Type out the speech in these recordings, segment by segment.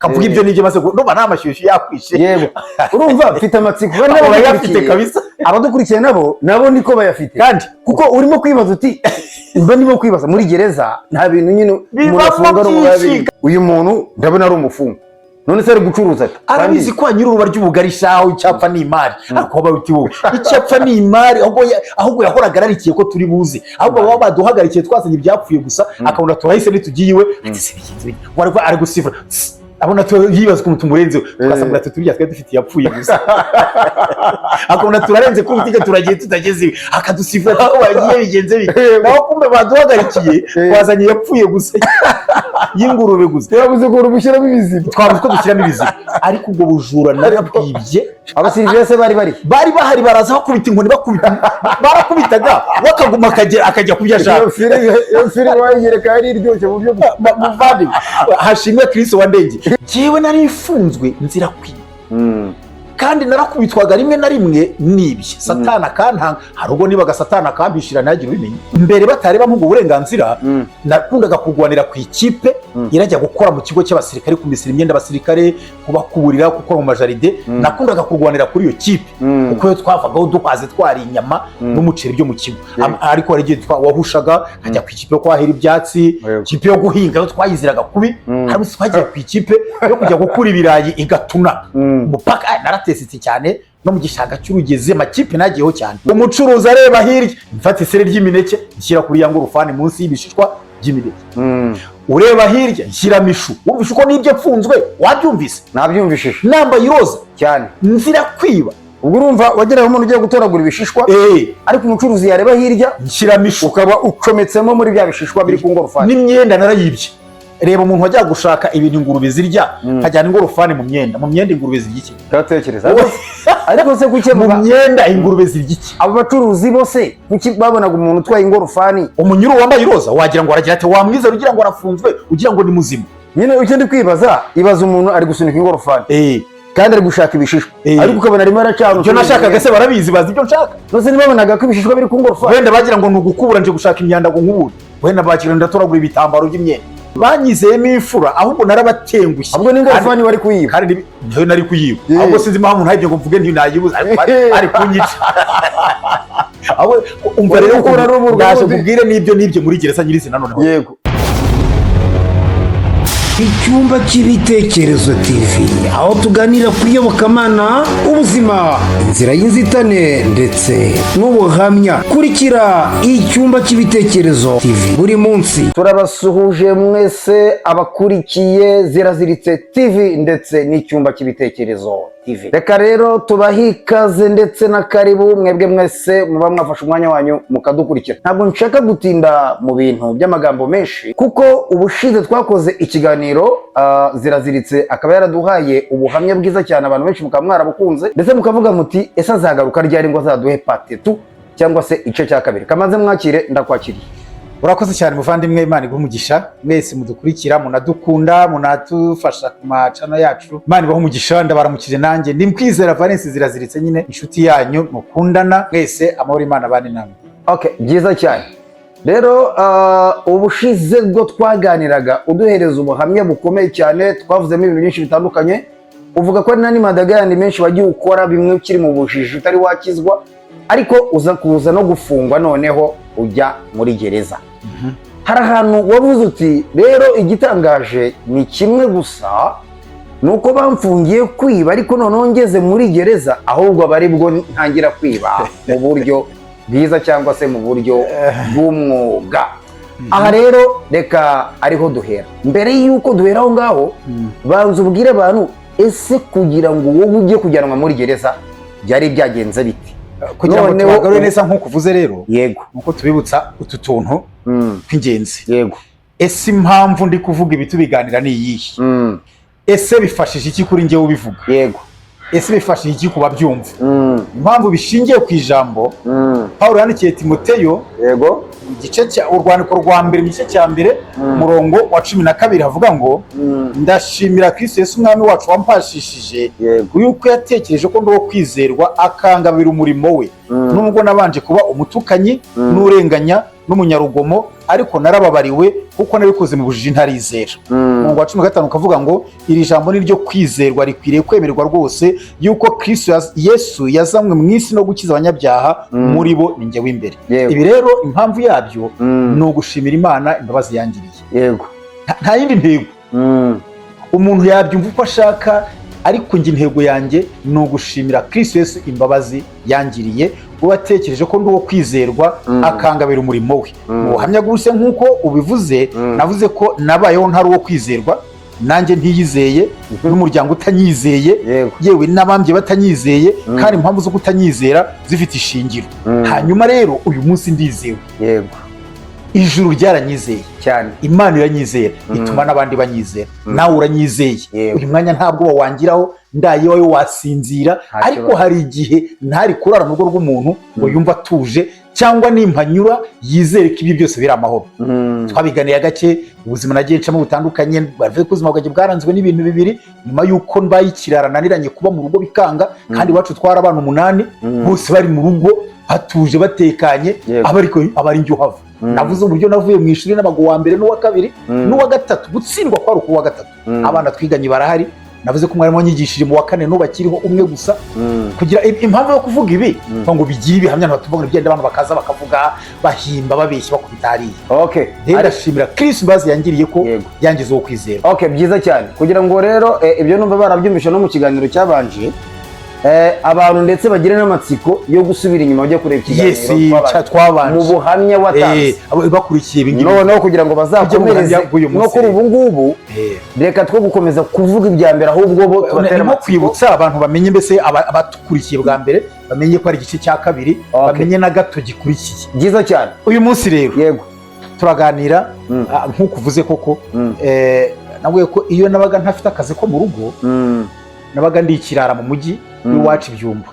Kavuga ibyo nibyo maze ndumva nta mashyushyu yakwishe. Yego, urumva mfite amatsiko kandi urayafite n'abadukurikiye kabisa. Abadukurikiye nabo niko bayafite. Kandi kuko urimo kwibaza uti, mba ndimo kwibaza, muri gereza nta bintu nyine umuntu Bibamo afunga ari byinshi. umubiri. Uyu muntu ndabona ari umufungwa, none se ari gucuruza ate? Arabizi ko nyiri uruba ry'ubugari shaho, icyapfa ni imari. Ariko waba uti wowe, icyapfa ni imari, ahubwo yahoraga ararikiye ko turi buze, ahubwo baba baduhagarikiye twazanye ibyapfuye gusa, akabona turahise ntitugiye iwe, ati se bigenze bite? Wari ari gusifura. Tss, abona yibaza ukuntu tumurenzeho, tugasanga ati turiya twari dufite yapfuye gusa, akabona turarenze kuri butike, turagiye tutageze iwe, akadusifura ati ko bagiye, bigenze bite? Naho kumbe baduhagarikiye twazanye yapfuye gusa, y'ingurube gusa. Yabuze ukuntu mushyiramo ibizima. Twabuze ko dushyiramo ibizima, ariko ubwo bujura narabwibye. Abasiriviyese bari bari Bari bahari, baraza bakubita inkoni, bakubita, barakubitaga, bakaguma akajya ku byo ashaka. Iyo firi wayiyereka yari iryoshye mu buryo Muvandimwe, hashimwe Kristo wandengeye. Jyewe nari mfunzwe nzira kwiba, kandi narakubitwaga rimwe na rimwe nibye, Satani akantanga. Hari ubwo nibaga Satani akampishira ntagire ubimenya. Mbere batari bamuha uburenganzira, nakundaga kurwanira ku ikipe irajya gukora mu kigo cy'abasirikare, kumesera imyenda abasirikare, kubakuburira, gukora mu majaride. Nakundaga kurwanira kuri iyo kipe, kuko iyo twavagaho duhaze, twari inyama n'umuceri byo mu kigo. Ariko hari igihe wahushaga nkajya ku ikipe yo kwahira ibyatsi, ikipe yo guhinga yo twayiziraga kubi. Hari umunsi twagiye ku ikipe yo kujya gukura ibirayi i Gatuna, umupaka. Naratesetse cyane no mu gishanga cy'Urugezi, amakipe nagiyeho cyane. Umucuruzi areba hirya, mfata iseri ry'imineke nshyira kuri ya ngorofani munsi y'ibishishwa by'imineke. Ureba hirya, nshyiramo ishu. Wumvishe uko nibyo mfunzwe, wabyumvise? Nabyumvishije. Nambaye iroza. Cyane. Nzira kwiba. Ubwo urumva wageraho umuntu ugiye gutoragura ibishishwa, ariko umucuruzi yareba hirya, nshyiramo ishu, ukaba ucometsemo muri bya bishishwa biri ku ngorofani. N'imyenda narayibye. Reba umuntu wajya gushaka ibintu ingurube zirya, nkajyana ingorofani mu myenda. Mu myenda ingurube zirya iki? Uratekereza, ariko se kuki Mu myenda ingurube zirya iki? Abo bacuruzi bose kuki babonaga umuntu utwaye ingorofani? Umunyururu wambaye iroza, wagira ngo aragira ati wamwizera, ugira ngo arafunzwe, ugira ngo ni muzima. Nyine icyo ndi kwibaza, ibaza umuntu ari gusunika ingorofani kandi ari gushaka ibishishwa, ariko ukabona arimo aracana. Ibyo nashakaga se barabizi, bazi ibyo nshaka. Nose ntibabonaga ko ibishishwa biri ku ngorofani? Wenda bagira ngo ni ugukubura, nje gushaka imyanda ngo nkubure. Wenda bagira ngo ndatoragura ibitambaro by'imyenda. Banyizeyemo imfura, ahubwo narabatengushye. Ahubwo n'ingorofani wari kuyiba. Kandi niyo nari kuyiba. Ahubwo sinzi impamvu ntayibye ngo mvuge nti nayibuze, ariko ari kunyica. Ahubwo umva Wari rero gukura ukuntu n'ubu ndaje rw'ubundi. nkubwire n'ibyo muri gereza nyirizina noneho. Yego. Icyumba cy'Ibitekerezo TV, aho tuganira ku iyobokamana, ubuzima, inzira y'inzitane ndetse n'ubuhamya. Kurikira Icyumba cy'Ibitekerezo TV buri munsi. Turabasuhuje mwese abakurikiye Ziraziritse TV ndetse n'Icyumba cy'Ibitekerezo TV. Reka rero tubahe ikaze ndetse na karibu, mwebwe mwese muba mwafashe umwanya wanyu mukadukurikira. Ntabwo nshaka gutinda mu bintu by'amagambo menshi, kuko ubushize twakoze ikiganiro, Ziraziritse akaba yaraduhaye ubuhamya bwiza cyane, abantu benshi mukaba mwarabukunze, ndetse mukavuga muti: "Ese azagaruka ryari ngo azaduhe part 2 cyangwa se igice cya kabiri?" Kamaze mwakire, ndakwakiriye. Urakoze cyane muvandimwe, Imana iguhe umugisha. Mwese mudukurikira, munadukunda, munadufasha ku macano yacu, Imana ibahe umugisha. Ndabaramukije nanjye, ndi Kwizera Valence Ziraziritse nyine, inshuti yanyu mukundana mwese. Amahoro, Imana abane namwe. Okay, byiza cyane. Rero ubushize bwo twaganiraga uduhereza ubuhamya bukomeye cyane, twavuzemo ibintu byinshi bitandukanye, uvuga ko ari n'andi madagayandi menshi wagiye ukora, bimwe ukiri mu bujiji utari wakizwa, ariko uza kuza no gufungwa, noneho ujya muri gereza. Hari ahantu wavuze uti: "Rero igitangaje ni kimwe gusa, ni uko bamfungiye kwiba, ariko noneho ngeze muri gereza ahubwo aba aribwo ntangira kwiba mu buryo bwiza cyangwa se mu buryo bw'umwuga." Aha rero reka ariho duhera. Mbere y'uko duhera aho ngaho, banza ubwire abantu: ese kugira ngo wowe ujye kujyanwa muri gereza byari byagenze bite? Kugira ngo Noneho tubagarure neza nk'uko uvuze rero, nuko tubibutsa utu tuntu tw'ingenzi. Ese impamvu ndi kuvuga ibi tubiganira ni iyihe? Ese bifashije iki kuri njyewe ubivuga? Ese bifashije iki ku babyumva? Impamvu bishingiye ku ijambo Paul yandikiye Timoteyo mu gice cya urwandiko rwa mbere, mu gice cya mbere, umurongo wa 12, havuga ngo: "Ndashimira Kristo Yesu Umwami wacu wampashishije yuko yatekereje ko ndi uwo kwizerwa, akangabira umurimo we, nubwo nabanje kuba umutukanyi n'urenganya." n'umunyarugomo, ariko narababariwe kuko nabikoze mu bujiji ntarizera. Umurongo wa 15 ukavuga ngo: "Iri jambo ni ryo kwizerwa, rikwiriye kwemerwa rwose, yuko Kristo Yesu yazanywe mu isi no gukiza abanyabyaha, muri bo ni njye w'imbere." Ibi rero impamvu yabyo ni ugushimira Imana imbabazi yangiriye. Nta yindi ntego. Umuntu yabyumva uko ashaka, ariko njye intego yanjye ni ugushimira Kristo Yesu imbabazi yangiriye, watekereje ko ndi uwo kwizerwa, akangabira umurimo we. Mu buhamya bwose, nk'uko ubivuze, navuze ko nabayeho ntari uwo kwizerwa, nanjye ntiyizeye, n'umuryango utanyizeye, yewe n'abambye batanyizeye, kandi impamvu zo kutanyizera zifite ishingiro. Hanyuma rero uyu munsi ndizewe. Ijuru ryaranyizeye. Imana iranyizera, ituma n'abandi banyizera. Nawe uranyizeye. Uyu mwanya nta bwoba wangiraho, ndaye iwawe wasinzira. Nta Ariko kibazo. hari igihe ntari kurara mu rugo rw'umuntu ngo yumve atuje, cyangwa nimpanyura yizere ko ibyo byose biri amahoro. Twabiganiye gake ubuzima nagiye ncamo butandukanye. Bavuze ko ubuzima bwanjye bwaranzwe n'ibintu bibiri nyuma y'uko mbaye ikirara, naniranye kuba mu rugo bikanga, kandi iwacu twari abana umunani, bose bari mu rugo hatuje batekanye, aba ariko aba ari njye uhava. Navuze uburyo navuye mu ishuri n'amago wa mbere n'uwa kabiri n'uwa gatatu, gutsindwa kwari ukuwa gatatu. Abana twiganye barahari. Navuze ko umwarimu wanyigishije mu wa kane n'ubu akiriho, umwe gusa. Kugira impamvu yo kuvuga ibi, ngo bigiye ibihamya, ntibatuvuga ngo igenda abantu bakaza bakavuga, bahimba, babeshya, bakubita hariya. Rero ndashimira Kristo imbabazi yangiriye ko yangize uwo kwizera. Okay, byiza cyane. Kugira ngo rero ibyo numva barabyumvishe no mu kiganiro cyabanje, abantu ndetse bagire n'amatsiko yo gusubira inyuma bajya kureba ikiganiro twabanje. Twabanje. Mu buhamya watanze. Bakurikiye ibi ngibi. Noneho kugira ngo bazakomereze Tujye mu buhamya bw'uyu no munsi kuri ubu ngubu, reka two gukomeza kuvuga ibya mbere, ahubwo bo tubatera Ni nko amatsiko. kwibutsa abantu bamenye, mbese abatukurikiye bwa mbere bamenye ko ari igice cya kabiri, bamenye na gato gikurikiye. Byiza cyane. Uyu munsi rero turaganira, nk'uko uvuze koko. Navuye ko iyo nabaga ntafite akazi ko mu rugo, nabaga ndi ikirara mu mujyi w'iwacu ibyumba,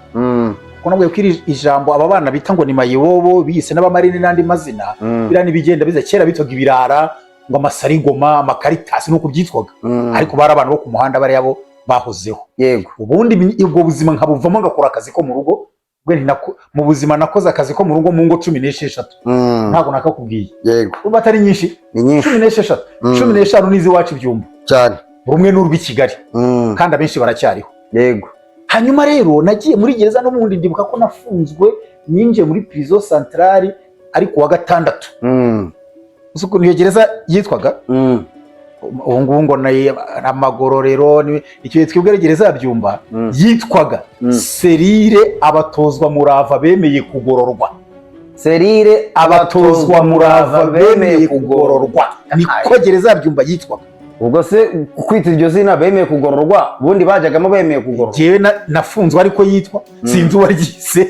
kuko navuye ko iri ijambo aba bana bita ngo ni mayibobo biyise n'abamarine n'andi mazina, biriya n'ibigenda biza. Kera bitwaga ibirara, ngo amasarigoma, amakaritasi, nuko byitwaga, ariko bari abantu bo ku muhanda, bariya bo bahozeho. Ubundi ubwo buzima nkabuvamo, ngakora akazi ko mu rugo. Bwe mu buzima nakoze akazi ko mu rugo mu ngo 16. Ntabwo nakakubwiye. Urumva atari nyinshi? Ni nyinshi. 16. 15 n'iz'iwacu ibyumba, rumwe n'urw'i Kigali, kandi abenshi baracyariho. Hanyuma rero nagiye muri gereza n'ubundi. Ndibuka ko nafunzwe, ninjiye muri prison centrale ariko wa gatandatu. Uzi ukuntu iyo gereza yitwaga? Ubu ngubu ngo ni amagororero. Icyo gihe twebwe ari gereza ya Byumba, yitwaga Cellule Abatozwa Murava Bemeye Kugororwa. Cellule Abatozwa Murava Bemeye Kugororwa, niko gereza ya Byumba yitwaga. Ubwo se kwita iryo zina bemeye kugororwa, ubundi bajyagamo bemeye kugororwa? Njyewe nafunzwe ariko yitwa, sinzi uwaryise,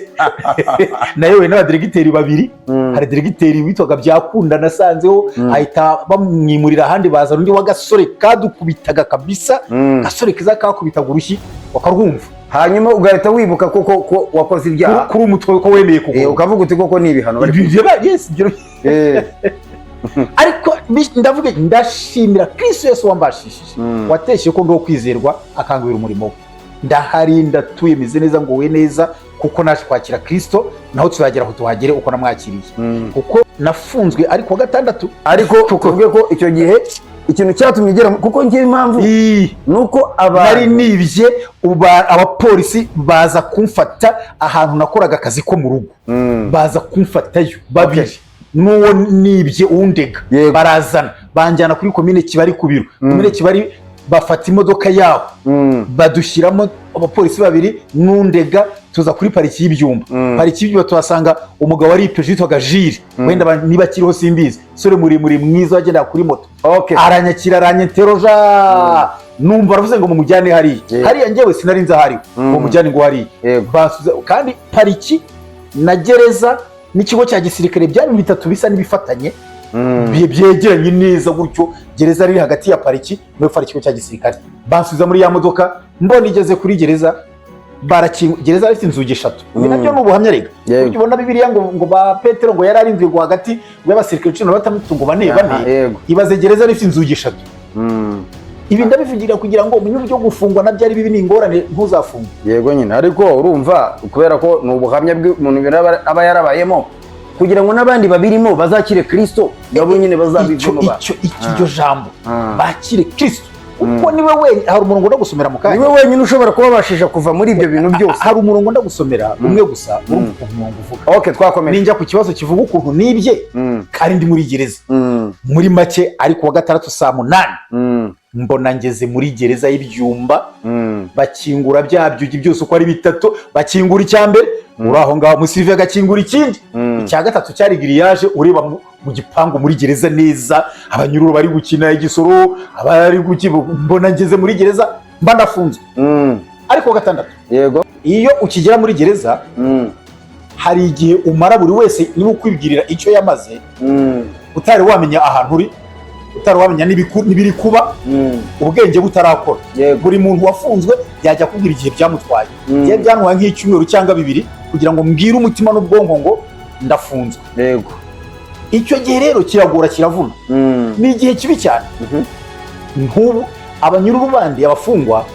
nayobowe n'abadiregiteri babiri. Hari diregiteri witwaga Byakunda nasanzeho, ahita bamwimurira ahandi, bazana undi w'agasore kadukubitaga kabisa, gasore keza kakubitaga urushyi wakarwumva. Hanyuma ugahita wibuka koko ko wakoze ibyaha. Kuri umutwe ko wemeye kugororwa. Ukavuga uti koko ni ibihano bari Yes, ariko ndavuga ndashimira Kristo Yesu wambashishije, wateshe ko ndi kwizerwa, akangurira umurimo we. Ndahari, ndatuye, meze neza, nguwe neza, kuko naje kwakira Kristo. Naho tuzagera aho tuhagere uko namwakiriye, kuko nafunzwe ariko wa gatandatu. Ariko tuvuge ko icyo gihe ikintu cyatumye ugera kuko ngiye impamvu ni uko Nari abantu nibye, abapolisi baza kumfata ahantu nakoraga akazi ko mu rugo. Baza kumfatayo babiri n'uwo nibye undega. Barazana banjyana kuri komine Kibari, ku biro komine Kibari, bafata imodoka yabo, badushyiramo abapolisi babiri n'undega, tuza kuri pariki y'ibyumba. Pariki y'ibyumba tuhasanga umugabo wari ipeje witwaga Jire. Wenda niba akiriho simbizi, umusore muremure mwiza wagendaga kuri moto. Aranyakira, aranyenteroja, numva aravuze ngo mumujyane hariya. Hariya njyewe sinari nzi ahariho. Ngo mujyane ngo hariya. Kandi pariki na gereza n'ikigo cya gisirikare byari bitatu bisa n'ibifatanye, byegeranye neza gutyo. Gereza riri hagati ya pariki no hari ikigo cya gisirikare. Bansubiza muri ya modoka, mbona igeze kuri gereza, barakinga. Gereza ifite inzugi eshatu. Ibi nabyo ni ubuhamya rega. Ujya ubona Bibiliya ngo ba Petero ngo yari arinzwe ngo hagati ngo y'abasirikare 16 ngo bane bane. Ibaze gereza ifite inzugi eshatu. Ibi ndabivugira kugira ngo umenye uburyo gufungwa nabyo ari bibi, ni ingorane, ntuzafungwe. Yego nyine, ariko urumva kubera ko ni ubuhamya bw'umuntu aba yarabayemo. Kugira ngo n'abandi babirimo bazakire Kristo, nabo nyine Icyo bazabivemo ba icyo iryo jambo, Ah. bakire Kristo, kuko niwe wenyine. Hari umurongo ndagusomera mu kanya. Niwe wenyine ushobora kubabashisha kuva muri ibyo bintu byose. Hari umurongo ndagusomera umwe gusa, urumva ukuntu umurongo uvuga. Okay, twakomeje. Ninjya ku kibazo kivuga ukuntu nibye kandi ndi muri gereza. Muri make, ariko wa gatandatu saa 8 mbona ngeze muri gereza y'ibyumba. Bakingura bya byugi byose uko ari bitatu. Bakingura icya mbere, uri aho ngaho, musive agakingura ikindi. Icya gatatu cyari grillage, ureba mu gipangu muri gereza neza, abanyururu bari gukina igisoro, abari gukina. Mbona ngeze muri gereza, mba ndafunzwe. Ariko wa gatandatu, iyo ukigera muri gereza, hari igihe umara, buri wese niba ukwibwirira icyo yamaze, utari wamenya ahantu uri, utari wamenya n'ibiri kuba, ubwenge butarakora. Buri muntu wafunzwe yajya akubwira igihe byamutwaye. Igihe byantwaye nk'icyumweru cyangwa 2 kugira ngo mbwire umutima n'ubwonko ngo ndafunzwe. Icyo gihe rero kiragora, kiravuna. Ni igihe kibi cyane. Nk'ubu abanyururu bandi, abafungwa,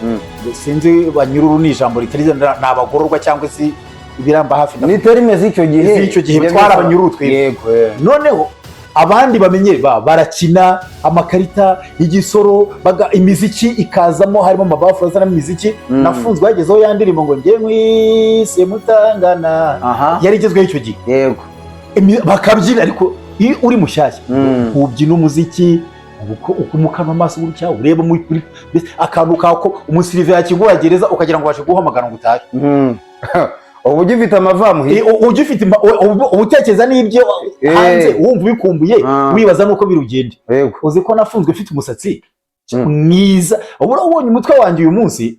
sinzi, banyururu ni ijambo ritari, ni abagororwa cyangwa se ibiramba hafi na Ni terme z'icyo gihe. Z'icyo gihe, twari abanyururu twebwe. Noneho abandi bamenye barakina amakarita, igisoro, imiziki ikazamo, harimo amabafure azanamo imiziki. Nafunzwe hagezeho ya ndirimbo ngo njye nkwise mutangana, yari igezweho icyo gihe. Bakabyina, ariko iyo uri mushyashya ubyina umuziki ukumukana amaso gutya, ureba muri mbese akantu kako umusirive yakingura gereza, ukagira ngo baje guhamagara ngo utahe. Ubu ugifite amavamuhira. Ugifite uba utekereza n'ibyo hanze, wumva ubikumbuye, wibaza n'uko birugende. Uzi ko nafunzwe mfite umusatsi mwiza? Ubu ubonye umutwe wanjye uyu munsi.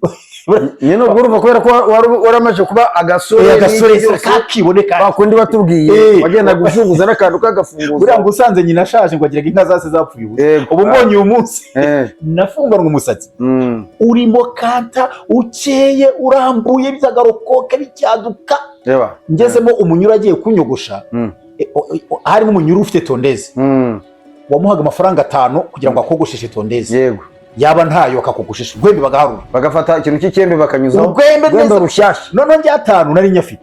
Nyine ubwo urumva, kubera ko wari waramaze kuba agasore, agasore n'iki byose, kakiboneka. Bakundi batubwiye wagendaga ufunguza n'akantu k'agafunguzo. Buriya ngo usanze nyina ashaje ngo agiraga inka zase zapfuye ubusa. Ubu mbonye uyu munsi, nafunganwe umusatsi urimo kanta, ukeye, urambuye, by'agarokoke bicyaduka. Reba. Ngezemo, umunyuru agiye kunyogosha, harimo umunyuru ufite tondeuse, wamuhaga amafaranga 5 kugira ngo akogosheshe tondeuse. Yaba ntayo, akakogoshesha urwembe, bagaharura. Bagafata ikintu cy'icyembe bakanyuzaho. Urwembe urwembe neza. Rushyashya. Noneho njye 5 nari nyafite,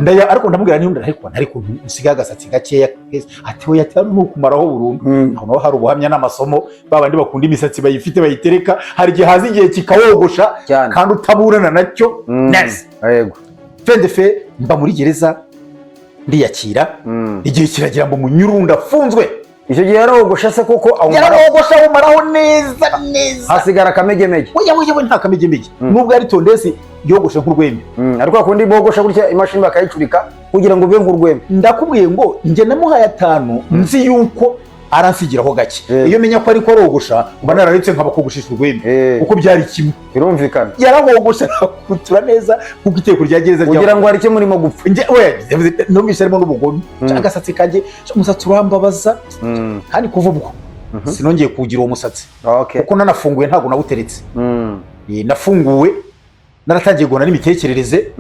ndaya, ariko ndamubwira niba ariko usigaye agasatsi gakeya keza. Ati we, 5 ni ukumaraho burundu. Aho naho hari ubuhamya n'amasomo. Ba bandi bakunda imisatsi bayifite bayitereka, hari igihe haza igihe kikawogosha kandi utaburana nacyo neza. Fendefe mba muri gereza, ndiyakira. Igihe kiragira ngo umunyururu, ndafunzwe. Icyo gihe yarogoshe se koko awumaraho? Yararogosha, awumaraho neza neza. Hasigara akamegemege? Oya oya, we, nta kamegemege. Nubwo ari tondeuse, yogoshe nk'urwembe. Ariko hakundi bogosha gutya, imashini bakayicurika kugira ngo ube nk'urwembe. Ndakubwiye ngo njye namuhaye 5, nzi yuko aransigiraho gake. Iyo menya ko ariko arogosha, mba nararetse nkabakogoshisha urwembe, kuko byari kimwe. Birumvikana. Yarahogosha, arakutura neza kuko iteko rya gereza Kugira ngo hari icyo murimo gupfa. Njye we numvise harimo n'ubugome. Agasatsi kanjye, umusatsi urambabaza. Kandi kuva ubwo sinongeye kuwugira uwo musatsi, kuko nanafunguye ntabwo nawuteretse. Nafunguwe naratangiye guhana n'imitekerereze,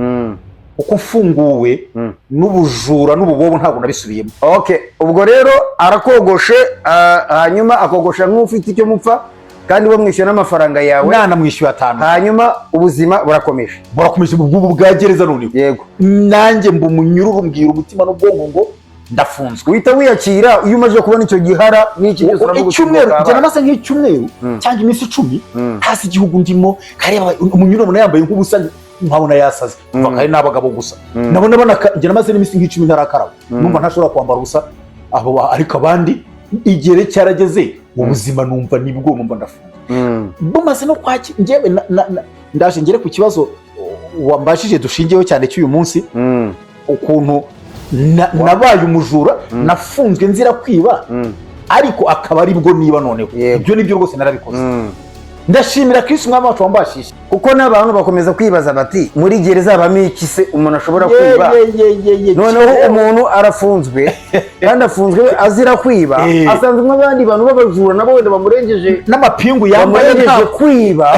uko mfunguwe n'ubujura n'ububobo ntabwo nabisubiyemo. Okay, ubwo rero arakogoshe, hanyuma akogosha nk'ufite icyo mupfa, kandi bamwishyura n'amafaranga yawe. Nanamwishyuye 5. Hanyuma ubuzima burakomeje. Burakomeje ubwubu bwa gereza noneho. Nanjye mba umunyururu, mbwira umutima n'ubwonko ngo ndafunzwe. Uhita wiyakira iyo umaze kubona icyo gihara n'iki byose, uravuga uti, Icyumweru ngo njye namaze nk'icyumweru cyangwa iminsi 10 hasi igihugu ndimo, kareba umunyururu ubona yambaye nk'ubusa, nkabona yasaze. Umva, kare n'abagabo gusa. Nabona banaka. Njye namaze n'iminsi nk'10 ntarakaraba, numva ntashobora kwambara ubusa abo ariko abandi igihe cyarageze, ubuzima numva nibwo numva ndafunze. Bumaze no kwaki, njyewe ndaje ngere ku kibazo wambajije dushingiyeho cyane cy'uyu munsi, ukuntu nabaye umujura, nafunzwe nzira kwiba, ariko akaba aribwo niba noneho. Ibyo nibyo rwose, narabikoze. Ndashimira Kristo Umwami wacu wambashije. Kuko n'abantu bakomeza kwibaza bati: muri gereza habamo iki se umuntu ashobora kwiba? Ye, ye, ye, ye, ye. Noneho umuntu arafunzwe, kandi afunzwe azira kwiba, asanzwe abandi bantu b'abajura nabo wenda bamurengeje n'amapingu yambaye bamurengeje kwiba,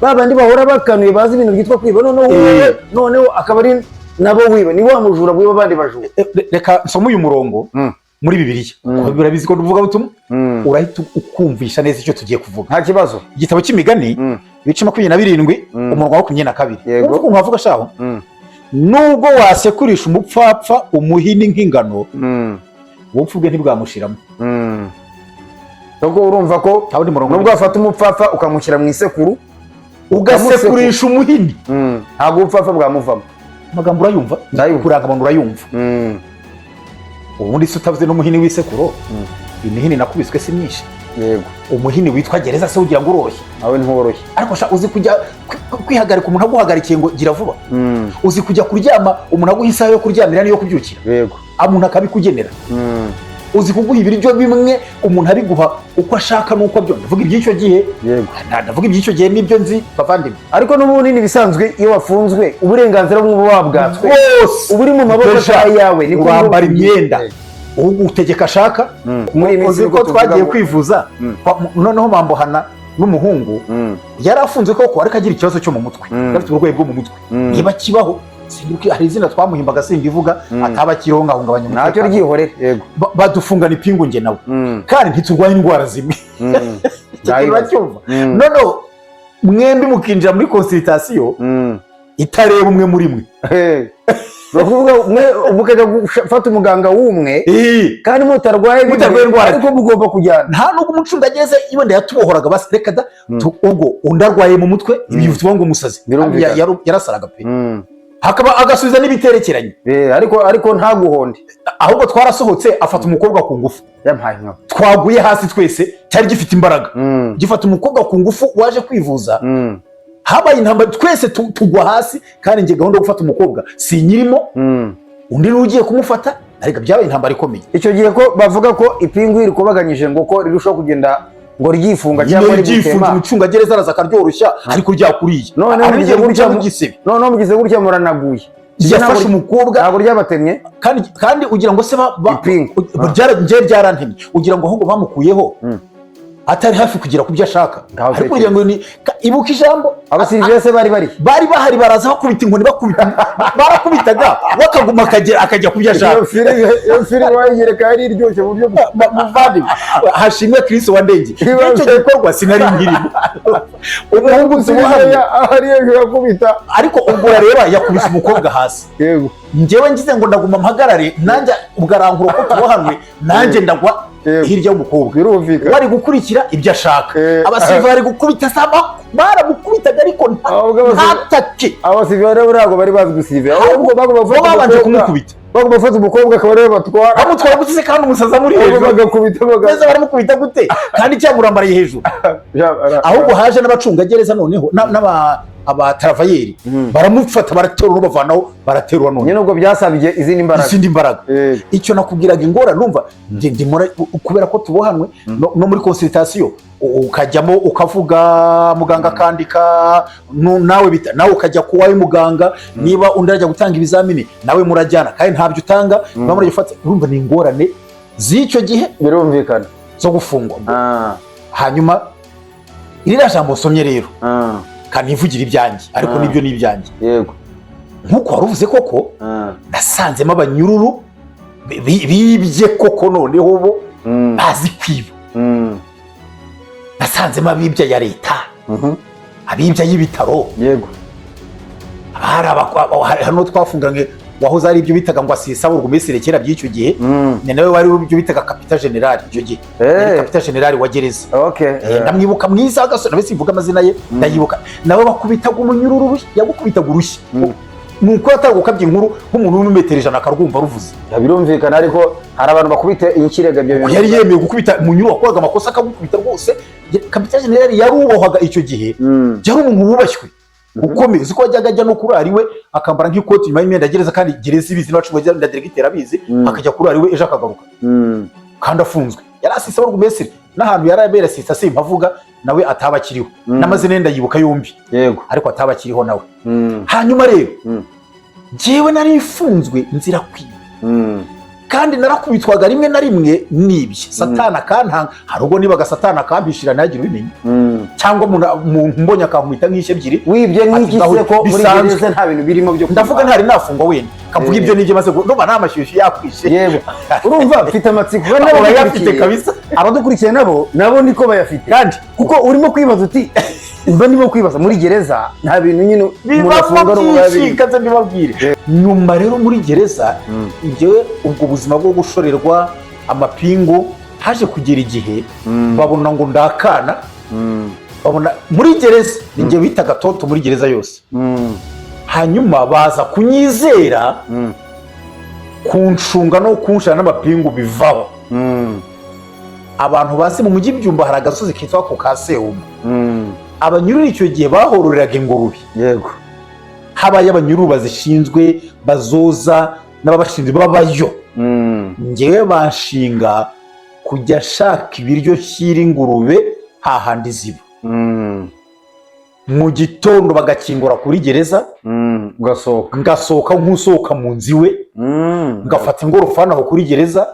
ba bandi bahora bakanuye, bazi ibintu byitwa kwiba. Noneho wowe noneho akaba ari nabo wiba, ni wa mujura wiba abandi bajura. Reka nsome uyu murongo muri Bibiliya, kuko birabizi ko tuvuga butumwa, urahita ukumvisha neza icyo tugiye kuvuga. Nta kibazo. Igitabo cy'Imigani, ibice 27, umurongo wa 22. Wumva ukuntu havuga shaho? Nubwo wasekurisha umupfapfa umuhini nk'ingano, ubupfu bwe ntibwamushiramo. Ubwo urumva ko Nta wundi murongo. nubwo wafata umupfapfa ukamushyira mu isekuru, ugasekurisha umuhini, ntabwo ubupfapfa bwamuvamo. Amagambo urayumva? Ndayumva. Kuranga abantu urayumva. Ubundi se utavuze n'umuhini w'isekuro, imihini nakubiswe si myinshi? Umuhini witwa gereza se ugira ngo uroroshye? Nawe ntiworoshye. Ariko sha, uzi kujya kwihagarika umuntu aguhagarikiye ngo gira vuba? Uzi kujya kuryama umuntu aguha isaha yo kuryamira n'iyo kubyukira? Umuntu akabikugenera. Uzi kuguha ibiryo bimwe, umuntu abiguha uko ashaka n'uko abyumva? Ndavuga iby'icyo gihe. Ndavuga iby'icyo gihe n'ibyo nzi, bavandimwe. Ariko n'ubundi ntibisanzwe, iyo wafunzwe uburenganzira bumwe buba wabwatswe, Bwose. uba uri mu maboko Deja, atari ayawe, niko urambara imyenda ugutegeka ashaka. Muri iyi minsi Uzi nibwo ko tuvuga twagiye kwivuza, noneho bambohana n'umuhungu yari afunze koko, ariko agira ikibazo cyo mu mutwe. Yari afite uburwayi bwo mu mutwe, niba kibaho sinzi, hari izina twamuhimbaga simbivuga, ataba akiriho ngahungabanya Ntacyo, umutekano. ryihorere, yego. Badufungana ipingu njye nawe, kandi ntiturwaye indwara zimwe. Icyo kintu uracyumva? Noneho mwembi mukinjira muri consultation itareba umwe muri mwe. Hey. Ni ukuvuga mwe mukajya gufata umuganga w'umwe kandi mutarwaye bimwe, Mutarwaye indwara. ariko mugomba kujyana. Nta nubwo umucungagereza wenda yatubohoraga basi, reka da. Ubwo undi arwaye mu mutwe, ibi tuvuga ngo umusazi. Birumvikana. Yarasaraga pe, hakaba agasubiza n'ibiterekeranye. Ariko ntaguhonde. Ahubwo twarasohotse afata umukobwa ku ngufu. Yampaye nka Twaguye hasi twese, cyari gifite imbaraga, gifata umukobwa ku ngufu waje kwivuza. Habaye intambara, twese tugwa hasi, kandi njye gahunda yo gufata umukobwa sinyirimo, undi niwe ugiye kumufata, ariko byabaye intambara ikomeye. Icyo gihe ko bavuga ko ipingu rikubaganyije, ngo ko rirushaho kugenda ngo ryifunga cyangwa Nyine ryifunze, rigutema. Umucungagereza araza akaryoroshya, ariko ryakuriye. Noneho Hari mugize igihe gutya guca mu gisebe. Noneho mugize gutya muranaguye. Yafashe umukobwa. Ntabwo ryabatemye? Kandi ugira ngo se Ipingu. Njye ryarantemye. Ugira ngo ahubwo bamukuyeho atari hafi kugera ku byo ashaka? Ngaho. Ariko ugira ngo ni ibuka ijambo. Abasirivese bari bari Bari bahari, baraza bakubita inkoni, bakubita, barakubitaga, bakaguma akagera akajya ku byo ashaka. Iyo filime wayiyereka yari iryoshye mu buryo Muvandimwe, hashimwe Kristo wandengeye. Icyo gikorwa sinari nkirimo, umuhungu tubuhamye. Ari hejuru akubita. Ariko ubwo urareba yakubise umukobwa hasi. Njyewe ngize ngo ndaguma mpagarare, nanjye ubwo arankura ko tubohanwe, nanjye ndagwa hirya y'umukobwa. Wari gukurikira ibyo ashaka. Abasirikare bari gukubita saba, baramukubitaga ariko Ahubwo ntatake. Abasirivere rero ntabwo bari bazi gusirivera, ahubwo bagomba Bo gufata babanje umukobwa, kumukubita. bagomba gufata umukobwa akaba ariwe batwara. Bamutwara gute se kandi umusazi amuri Ahubwo hejuru? bagakubita Neza, baramukubita gute kandi cyamurambaraye hejuru? Ahubwo haje n'abacungagereza noneho n'aba abataravailleur, baramufata, baraterura, bavanaho, baraterura none. Nyine ubwo byasabye izindi mbaraga. Izindi mbaraga. Icyo nakubwiraga, ingorane numva ndi kubera ko tubohanwe no muri consultation ukajyamo ukavuga, muganga akandika, nawe nawe ukajya ku wawe muganga, niba undi ajya gutanga ibizamini nawe murajyana kandi ntabyo utanga, niba murajya gufata, urumva ni ingorane z'icyo gihe zo gufungwa. Hanyuma iriya jambo nsomye rero, kanivugira ibyanjye ariko nibyo ni ibyanjye. Nk'uko wari uvuze koko, nasanzemo abanyururu bibye koko, noneho bo bazi kwiba. Nasanzemo abibye ya leta, abibye y'ibitaro. Hari hano twafunganywe wahoze ari ibyo bitaga ngo asisa burugumesire kera by'icyo gihe, ni nawe wari ibyo bitaga capitaine général icyo gihe. Yari capitaine général wa gereza. Ndamwibuka mwiza agasore, nawe simvuga amazina ye, ndayibuka. Nawe bakubitaga umunyururu urushyi, yagukubitaga urushyi, ni uko yatari gukabya inkuru nk'umuntu w'imetero 100 akarwumva ruvuze. Ya, birumvikana, ariko hari abantu bakubita inkirega ibyo bintu. Yari yemeye gukubita umunyururu wakoraga amakosa, akagukubita rwose. Capitaine général yarubahwaga icyo gihe, yari umuntu wubashywe ukomeye. Uzi ko yajyaga ajya no kurara iwe, akambara nk'ikoti nyuma y'imyenda ya gereza, kandi gereza ibizi n'abacungagereza na diregiteri abizi, akajya kurara iwe, ejo akagaruka kandi afunzwe. Yari asisa burugumesire n'ahantu yari abera asisa simpavuga, nawe ataba akiriho. N'amazina ye ndayibuka yombi, ariko ataba akiriho nawe. Hanyuma rero, njyewe nari mfunzwe nzira kwiba, kandi narakubitwaga rimwe na rimwe nibye, satana akantanga. Hari ubwo nibaga satana akampishira ntagire ubimenya, cyangwa umuntu mbonye akankubita nk'ishyi ebyiri. Wibye nk'iki se, ko muri Bisanzwe. gereza nta bintu birimo byo Ndavuga ntari nafungwa wenda, kavuga ibyo nibyo maze ndumva nta mashyushyu yakwishe. Yego, urumva mfite amatsiko kandi Urayafite n'abadukurikiye kabisa. Abadukurikiye nabo niko bayafite, kandi kuko urimo kwibaza uti Mba ndimo kwibaza, muri gereza nta bintu nyine umuntu Bibamo afunga ari byinshi. umubiri. Kaze mbibabwire. Nyuma rero muri gereza, njyewe ubwo buzima bwo gushorerwa amapingu, haje kugera igihe babona ngo ndakana. Babona muri gereza ni njye bitaga toto muri gereza yose. Hanyuma baza kunyizera, kunshunga no kunshira n'amapingu bivaho. Abantu bazi mu mujyi Byumba, hari agasozi kitwa ku Kasewuma. Abanyururu icyo gihe bahororeraga ingurube. Habaye abanyururu bazishinzwe, bazoza n'ababashinzwe babayo. Ngewe banshinga kujya ashaka ibiryo nshyira ingurube hahandi ziba. Mu gitondo bagakingura kuri gereza. Ugasohoka. Ngasohoka nk'usohoka mu nzu iwe, ngafata ingorofani aho kuri gereza,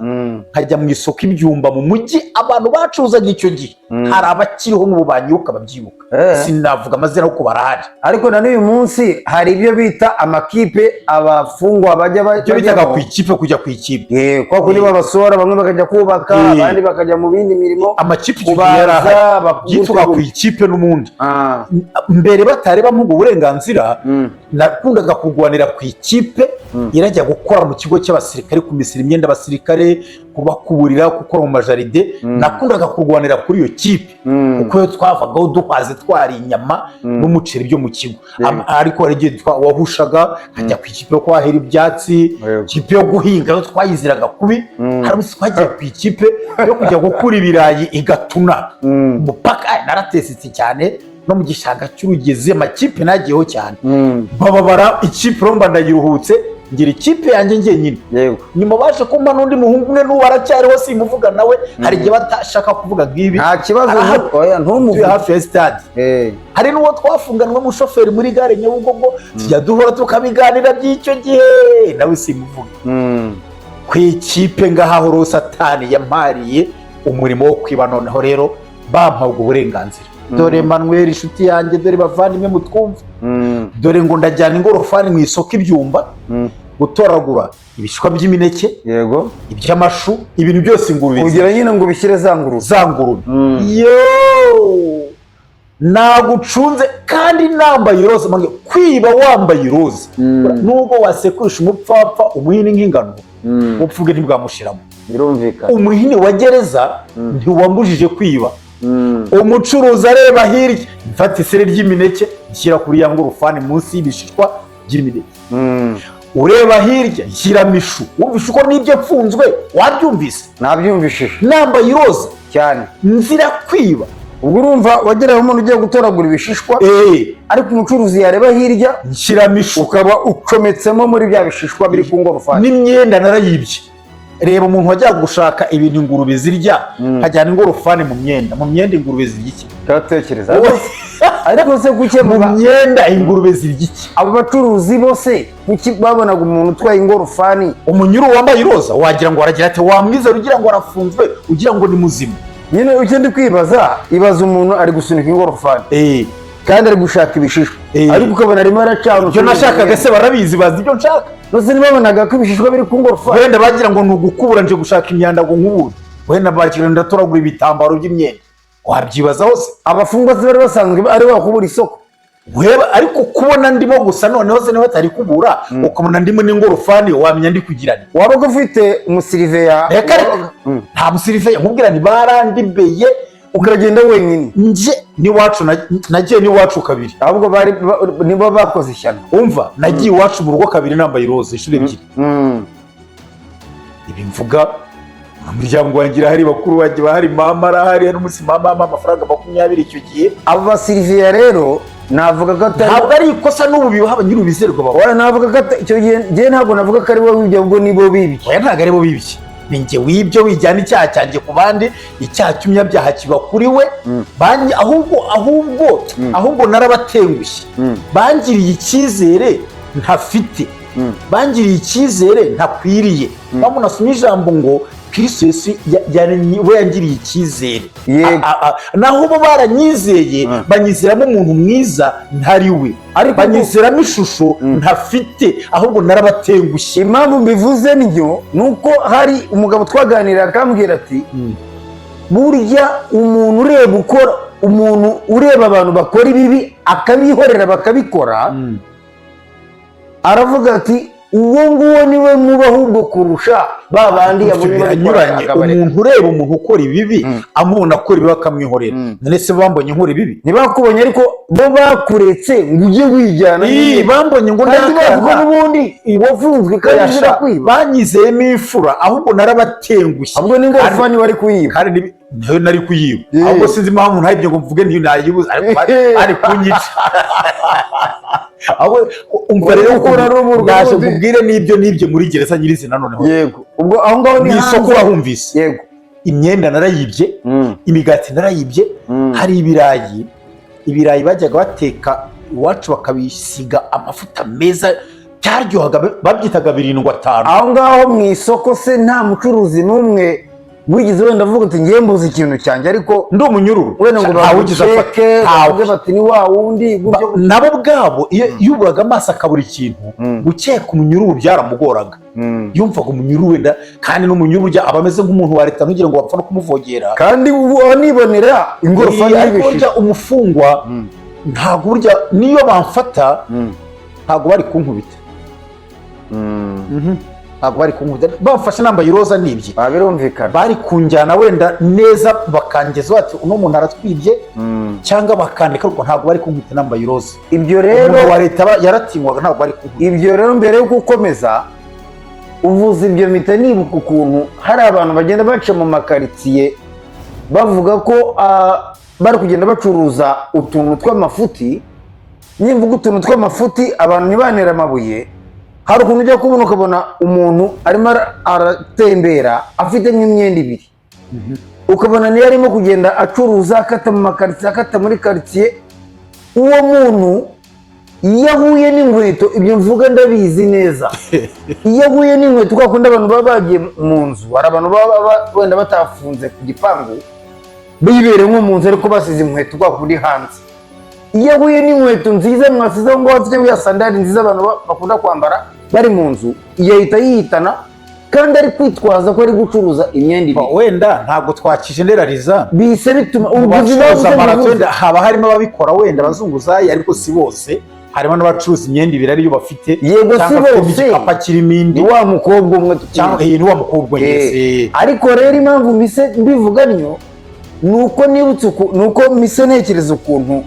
nkajya mu isoko ibyumba mu mujyi. Abantu bacuruzaga icyo gihe, hari abakiriho n'ubu banyibuka, babyibuka. Sinavuga amazina kuko barahari. Ariko na n'uyu munsi hari ibyo bita amakipe abafungwa bajya Ibyo bitaga bajyamo. ku ikipe, kujya ku ikipe. Kwa kundi babasora, bamwe bakajya kubaka, abandi bakajya mu bindi mirimo. Amakipe icyo gihe yari ahari. Kubaza Byitwaga ku ikipe n'ubundi. Mbere batarebamo ubwo burenganzira, nakundaga kurwanira ku ikipe irajya gukora mu kigo cy'abasirikare, kumesera imyenda abasirikare, kubakuburira, gukora mu majaride. Nakundaga kurwanira kuri iyo kipe, kuko iyo twavagaho duhaze, twari inyama n'umuceri byo mu kigo. Ariko hari igihe wahushaga nkajya ku ikipe yo kwahira ibyatsi, ikipe yo guhinga yo twayiziraga kubi. Hari umunsi twagiye ku ikipe yo kujya gukura ibirayi igatuna umupaka. Naratesetse cyane no mu gishanga cy'Urugezi. Amakipe nagiyeho cyane. Bababara ikipe romba, ndayiruhutse, ngira ikipe yanjye njyenyine. Nyuma baje kumpa n'undi muhungu umwe, n'ubu aracyariho, simuvuga nawe. Hari igihe batashaka kuvuga nk'ibi. Nta kibazo. Arahari. Oya. Tuye Ntumuvuge. hafi ya stade. Hari n'uwo twafunganwe, umushoferi muri gare Nyabugogo, tujya duhora tukabiganira by'icyo gihe, nawe simuvuga. Ku ikipe ngahaho rero Satani yampariye umurimo wo kwiba. Noneho rero bampaga uburenganzira. Dore Manuel inshuti yanjye, dore bavandimwe mutwumva, dore ngo ndajyana ingorofani mu isoko ibyumba gutoragura ibishishwa by'imineke, iby'amashu, ibintu byose ingurube Kugira nyine ngo ubishyire za ngurube. Za ngurube. Yo nagucunze kandi nambaye iroza. Mange, kwiba wambaye iroza, nubwo wasekurisha umupfapfa umuhini nk'ingano, ubupfu bwe ntibwamushiramo. Umuhini wa gereza ntiwambujije kwiba. Umucuruzi areba hirya, mfata iseri ry'imineke nshyira kuri ya ngorofani munsi y'ibishishwa by'imineke. Ureba hirya, nshyiramo ishu. Wumvishe uko nibyo mfunzwe? Wabyumvise? Nabyumvishije. Nambaye iroza. Cyane. Nzira kwiba. Ubwo urumva wageraho umuntu ugiye gutoragura ibishishwa, ariko umucuruzi yareba hirya, Nshyiramo ishu. ukaba ucometsemo muri bya bishishwa biri ku ngorofani. N'imyenda narayibye. Reba umuntu wajyaga gushaka ibintu ingurube zirya, nkajyana ingorofani mu myenda. Mu myenda ingurube zirya iki? Turatekereza, ariko se kuki Mu myenda ingurube zirya iki? Abo bacuruzi bose kuki babonaga umuntu utwaye ingorofani? Umunyururu wambaye iroza, wagira ngo aragira ati wamwizera, ugira ngo arafunzwe, ugira ngo ni muzima. Nyine icyo ndi kwibaza, ibaza umuntu ari gusunika ingorofani kandi ari gushaka ibishishwa, ariko ukabona arimo aracana. Ibyo nashakaga se barabizi, bazi ibyo nshaka. Bose ntibabonaga ko ibishishwa biri ku ngorofani? Wenda bagira ngo ni ugukubura, nje gushaka imyanda ngo nkubure. Wenda bagira ngo ndatoragura ibitambaro by'imyenda. Wabyibazaho se? Abafungwa se bari basanzwe ari bakubura isoko? Weba, ariko kubona ndimo gusa, noneho se niba batari kubura, ukabona ndimo n'ingorofani, wamenya ndi kugira nti Wabaga ufite umusiriveya? Reka reka. Nta musiriveya. Nkubwira nti barandibeye. Ukagenda wenyine? Nje n'iwacu nagiye n'iwacu kabiri. Ahubwo bari nibo bakoze ishyano. Umva, nagiye iwacu mu rugo kabiri nambaye iroza, inshuro ebyiri. Ibi mvuga umuryango wanjye irahari, bakuru banjye bahari, mama arahari. Hari umunsi mama ampa amafaranga 20 icyo gihe. Abo basiriveya rero navuga ko atari Ntabwo ari ikosa, n'ubu bibaho, nyir'ubizerwa bawe. Oya, navuga ko icyo gihe njyewe ntabwo navuga ko ari wowe wibye, ahubwo nibo bibye. Oya, ntabwo aribo bibye, ni njye wibyo. Wijyana icyaha cyanjye ku bandi, icyaha cy'umunyabyaha kiba kuri we. Ahubwo narabatengushye. Bangiriye icyizere ntafite, bangiriye icyizere ntakwiriye. Mpamvu nasomye ijambo ngo Kristo Yesu we yangiriye icyizere. Naho bo baranyizeye, banyizeramo umuntu mwiza ntari we, Ariko banyizeramo ishusho ntafite. Ahubwo narabatengushye. Impamvu mbivuze niyo ni uko hari umugabo twaganiriye akambwira ati burya umuntu ureba ukora Umuntu ureba abantu bakora ibibi akabihorera bakabikora, aravuga ati: "Uwo nguwo niwe muba ahubwo kurusha ba bandi yabonye babikora Biranyuranye. akabareka." Umuntu ureba umuntu ukora ibibi, amubona akora ibibi akamwihorera. None se bambonye nkora ibibi? Ntibakubonye, ariko bo bakuretse ngo ujye wijyana Ii, nyine. Bambonye ngo Kandi bazi ko ndakana. n'ubundi wafunzwe kandi uzira kwiba. Banyizeyemo imfura, ahubwo narabatengushye. Ahubwo n'ingorofani wari kuyiba. Kandi nayo nari kuyiba. Ahubwo sinzi impamvu ntayibye ngo mvuge ntiyo nayibuze, ariko bari kunyica. Ahubwo umva rero Gukura ukuntu rubu ndaje rw'undi. nkubwire n'ibyo muri gereza nyirizina noneho. Yego, ubwo aho ngaho ni Mu isoko hanze. Urahumvise? Yego. Imyenda narayibye, imigati narayibye. Hari ibirayi bajyaga bateka iwacu bakabisiga amavuta meza, byaryohaga, babyitaga birindwi atanu. Aho ngaho mu isoko se nta mucuruzi n'umwe wigeze wenda avuga ati: "Ngiye mbuze ikintu cyanjye," ariko Ndi umunyururu. wenda ngo Ntawe ugize afata. baguceke, Ntawe. bavuge bati: "Ni wa wundi," gutyo? Nabo ubwabo iyo yuburaga amaso akabura ikintu, gukeka umunyururu byaramugoraga. Yumvaga umunyururu wenda, kandi n'umunyururu burya aba ameze nk'umuntu wa leta, ntugire ngo wapfa no kumuvogera. Kandi ubu nibonera ingorofani Ariko y'ibishishwa. burya umufungwa ntabwo, burya niyo bamfata ntabwo bari kunkubita. Ntabwo bari kunkubita bamfashe nambaye iroza nibye. Ah, birumvikana. Bari kunjyana wenda neza bakangeza bati: "Uno muntu aratwibye," cyangwa bakandika, ariko ntabwo bari kunkubita nambaye iroza. Ibyo rero Umuntu wa leta yaratinywaga, ntabwo bari kunkubita. Ibyo rero, mbere yo gukomeza uvuze ibyo, mpita nibuka ukuntu hari abantu bagenda baca mu makaritsiye bavuga ko bari kugenda bacuruza utuntu tw'amafuti. Nimvuga utuntu tw'amafuti, abantu ntibanere amabuye. Hari ukuntu ujya kubona ukabona umuntu arimo aratembera afite nk'imyenda ibiri, ukabona niyo arimo kugenda acuruza, akata mu makaritsiye, akata muri karitsiye. Uwo muntu iyo ahuye n'inkweto, ibyo mvuga ndabizi neza, iyo ahuye n'inkweto, kwa kundi abantu baba bagiye mu nzu, hari abantu baba wenda batafunze ku gipangu, bibereye nko mu nzu ariko basize inkweto kwa kundi hanze, iyo ahuye n'inkweto nziza mwasize aho ngaho cyangwa ya sandali nziza abantu bakunda kwambara bari mu nzu, iyo ahita yihitana kandi ari kwitwaza ko ari gucuruza imyenda ibiri. Wenda ntabwo twakijeneraliza. Bihise bituma Mu ubuguzi bacuruza babuze marato bubuze. wenda haba harimo ababikora, wenda abazunguzayi, ariko si bose. Harimo n'abacuruza imyenda ibiri ariyo bafite, Yego, si cyangwa afite bose. igikapu kirimo indi. Ni wa mukobwa umwe. Cyangwa iyi ni wa mukobwa nyine. Ariko rero impamvu mise mbivuga ntyo ni uko nibutse ni uko mise ntekereza ukuntu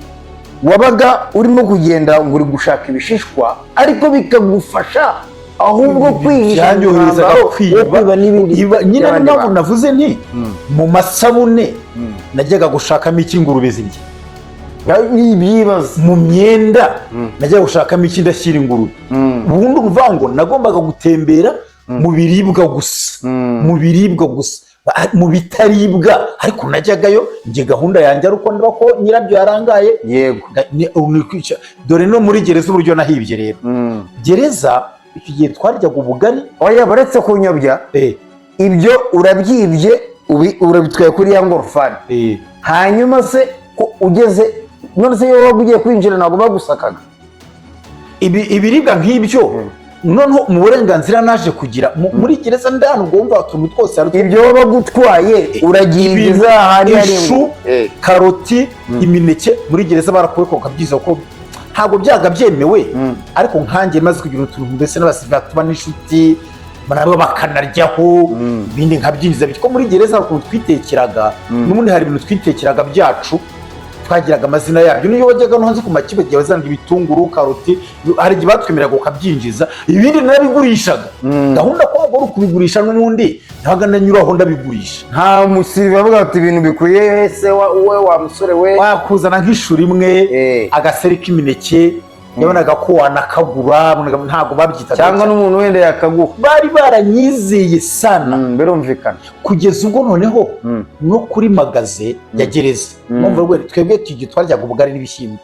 wabaga urimo kugenda ngo uri gushaka ibishishwa, ariko bikagufasha ahubwo kwihisha mu Byanyoherezaga mwambaro wo kwiba. kwiba n'ibindi Nyine niyo by'abandi mpamvu bantu. navuze nti mu masabune najyaga gushakamo icyo ingurube zirya. Ni ibyibazo. Mu myenda najyaga gushakamo iki ndashyira ingurube. Ubundi ukuvuga ngo nagombaga gutembera mu biribwa gusa, mu biribwa gusa, mu bitaribwa. Ariko najyagayo njye gahunda yanjye ari uko niba ko nyirabyo yarangaye. Ni dore no muri gereza uburyo nahibye rero. Gereza icyo gihe twaryaga ubugari. Oya, baretse kunyobya. Ibyo urabyibye, urabitwaye kuri ya ngorofani. Hanyuma se ko ugeze, none se iyo wabaga ugiye kwinjira ntabwo bagusakaga? Ibiribwa nk'ibyo noneho mu burenganzira naje kugira muri gereza ndani, ubwo wumva utuntu twose hari Ibyo wabaga utwaye uragiye Ibintu, ugeze ahandi hari ishu, karoti, imineke, muri gereza barakuwe ukabyiza ko ntabwo byaga byemewe. Ariko nkanjye maze kugira utuntu, mbese n'abasirikare tuba n'inshuti nabo bakanaryaho, ibindi nkabyinjiza. Bityo muri gereza hari ukuntu twitekeraga, n'ubundi hari ibintu twitekeraga byacu, twagiraga amazina yabyo. Niyo wajyaga no hanze ku makipe igihe wazanaga ibitunguru, karoti, hari igihe batwemereraga ukabyinjiza. Ibindi narabigurishaga. Gahunda ko waba uri ukubigurisha, n'ubundi ntabaga ndanyuraho ndabigurisha. Nta musiriva avuga ati: "Ibintu bikwiye se we wa musore we?" Wakuzana nk'ishu rimwe, agaseri k'imineke, yabonaga ko wanakagura, ntabwo babyitaga. Cyangwa n'umuntu wenda yakaguha. Bari baranyizeye sana. Birumvikana. Kugeza ubwo noneho no kuri magasin ya gereza. Numva rwose twebwe tugiye twaryaga ubugari n'ibishyimbo,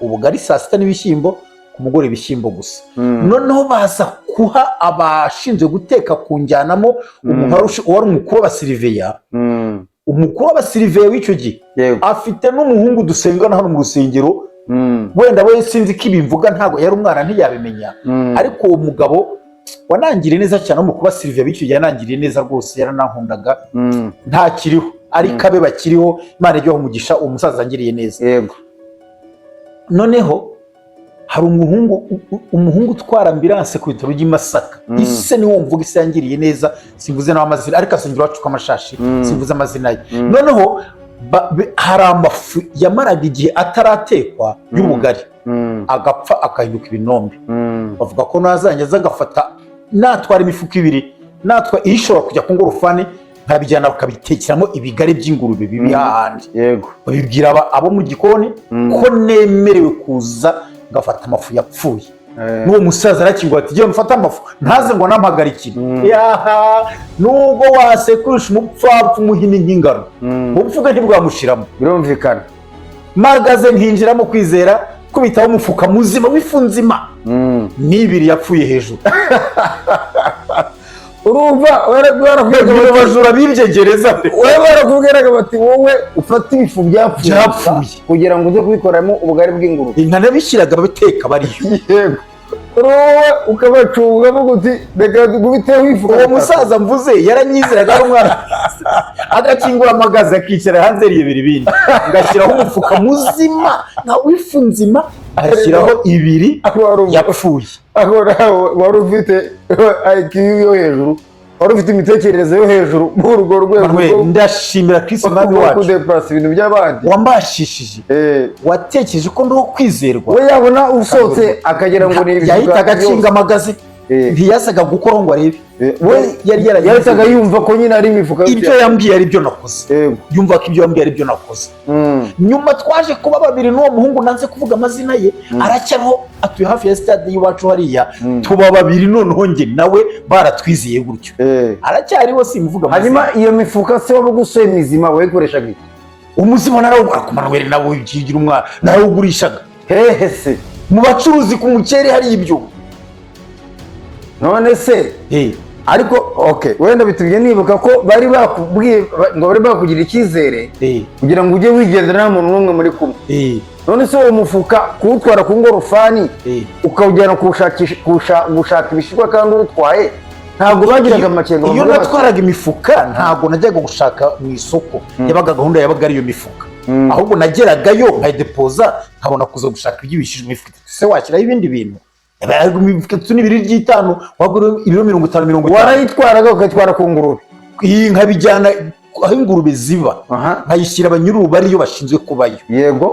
ubugari saa sita n'ibishyimbo, ku mugoroba ibishyimbo gusa. Noneho baza kuha abashinzwe guteka kunjyanamo umuntu wari umukuru w'abasiriveya. Umukuru w'abasiriveya w'icyo gihe afite n'umuhungu dusengana hano mu rusengero. Wenda we sinzi ko ibi mvuga, ntabwo yari umwana, ntiyabimenya. Ariko uwo mugabo wanangiriye neza cyane mu kuba siriveya b'icyo gihe, yanangiriye neza rwose, yaranankundaga. Ntakiriho. Ariko abe bakiriho, Imana ijye umugisha, uwo musaza angiriye neza. Noneho hari umuhungu utwara ambulance ku bitaro by'i Masaka. Ise niwo mvuga, ise yangiriye neza. Simvuze nawe amazina, ariko asengera iwacu kw'amashashi. Simvuze amazina ye. Noneho hari amafu yamaraga igihe ataratekwa y'ubugari, agapfa agahinduka ibinombe. Bavuga ko nazajya aza agafata, natwara imifuka ibiri, natwa ishobora kujya ku ngorofani, nkabijyana bakabitekeramo ibigari by'ingurube bibi hahandi. Babibwira abo mu gikoni ko nemerewe kuza ngafata amafu yapfuye. N'uwo musaza arakingura ati: "Genda mufate amafu," ntaze ngo anampagarikire. Yaha, nubwo wasekurisha umupfapfa umuhini nk'ingano, ubupfu bwe ntibwamushiramo. Birumvikana. Magaze nkinjiramo kwizera, kubitaho umufuka muzima w'ifu nzima n'ibiri yapfuye hejuru. Urumva barakubwiraga Ibyo bati bajura bibye gereza. Wowe barakubwiraga bati: "Wowe ufate ibifu byapfuye Byapfuye. kugira ngo uze kubikoramo ubugari bw'ingurube." Nkanabishyiraga babiteka bariyo. Yego, wowe ukabacunga uvuga uti: "Reka gubiteho ifu." Uwo musaza mvuze yaranyizeraga, ari umwana, agakingura amagaze akicara hanze yibera ibindi, ngashyiraho umufuka muzima nka w'ifu nzima, agashyiraho ibiri yapfuye. Aho nawe wari ufite IQ yo hejuru, wari ufite imitekerereze yo hejuru muri urwo rwego Manuel, ndashimira Kristo Umwami rwo wacu kudepurasa ibintu by'abandi wambashishije, watekereje ko ndiho kwizerwa. We yabona usohotse akagira ngo ni ibintu Yahitaga akinga amagaze, ntiyazaga gukoraho ngo arebe. We yari yaragize yahitaga yumva ko nyine ari imifuka yose. Ibyo yambwiye ari byo nakoze. Yumva ko ibyo yambwiye ari byo nakoze. Nyuma twaje kuba babiri n'uwo muhungu nanze kuvuga amazina ye, aracyariho, atuye hafi ya stade y'iwacu hariya. Tuba babiri noneho njye nawe, baratwizeye gutyo. Aracyariho, simuvuga amazina. Hanyuma iyo mifuka se waba ugusoye mizima wayikoreshaga iki? Umuzima narawugura ku Manuel, nawe ukigira umwana, narawugurishaga. Hehe se? Mu bacuruzi ku mukeri hari ibyo. None se ariko okay, wenda bitumye nibuka ko bari bakubwiye ngo bari bakugira icyizere kugira ngo ujye wigendera nta muntu n'umwe muri kumwe. None se uwo mufuka kuwutwara ku ngorofani, ukawujyana gushaka ibishishwa kandi uwutwaye, ntabwo bagiraga amakenga Iyo bavuga bati, natwaraga imifuka, ntabwo najyaga gushaka mu isoko. Yabaga gahunda, yabaga ari iyo mifuka. Ahubwo nageragayo nkayidepoza, nkabona kuza gushaka iby'ibishishwa. Imifuka itatu se washyiraho ibindi bintu? Yabaga imifuka itatu n'ibiri ry'itanu, wagura ibiro 50, 50. Warayitwaraga ukayitwara ku ngurube? Iyi nkabijyana aho ingurube ziba, nkayishyira abanyururu ariyo bashinzwe kubayo.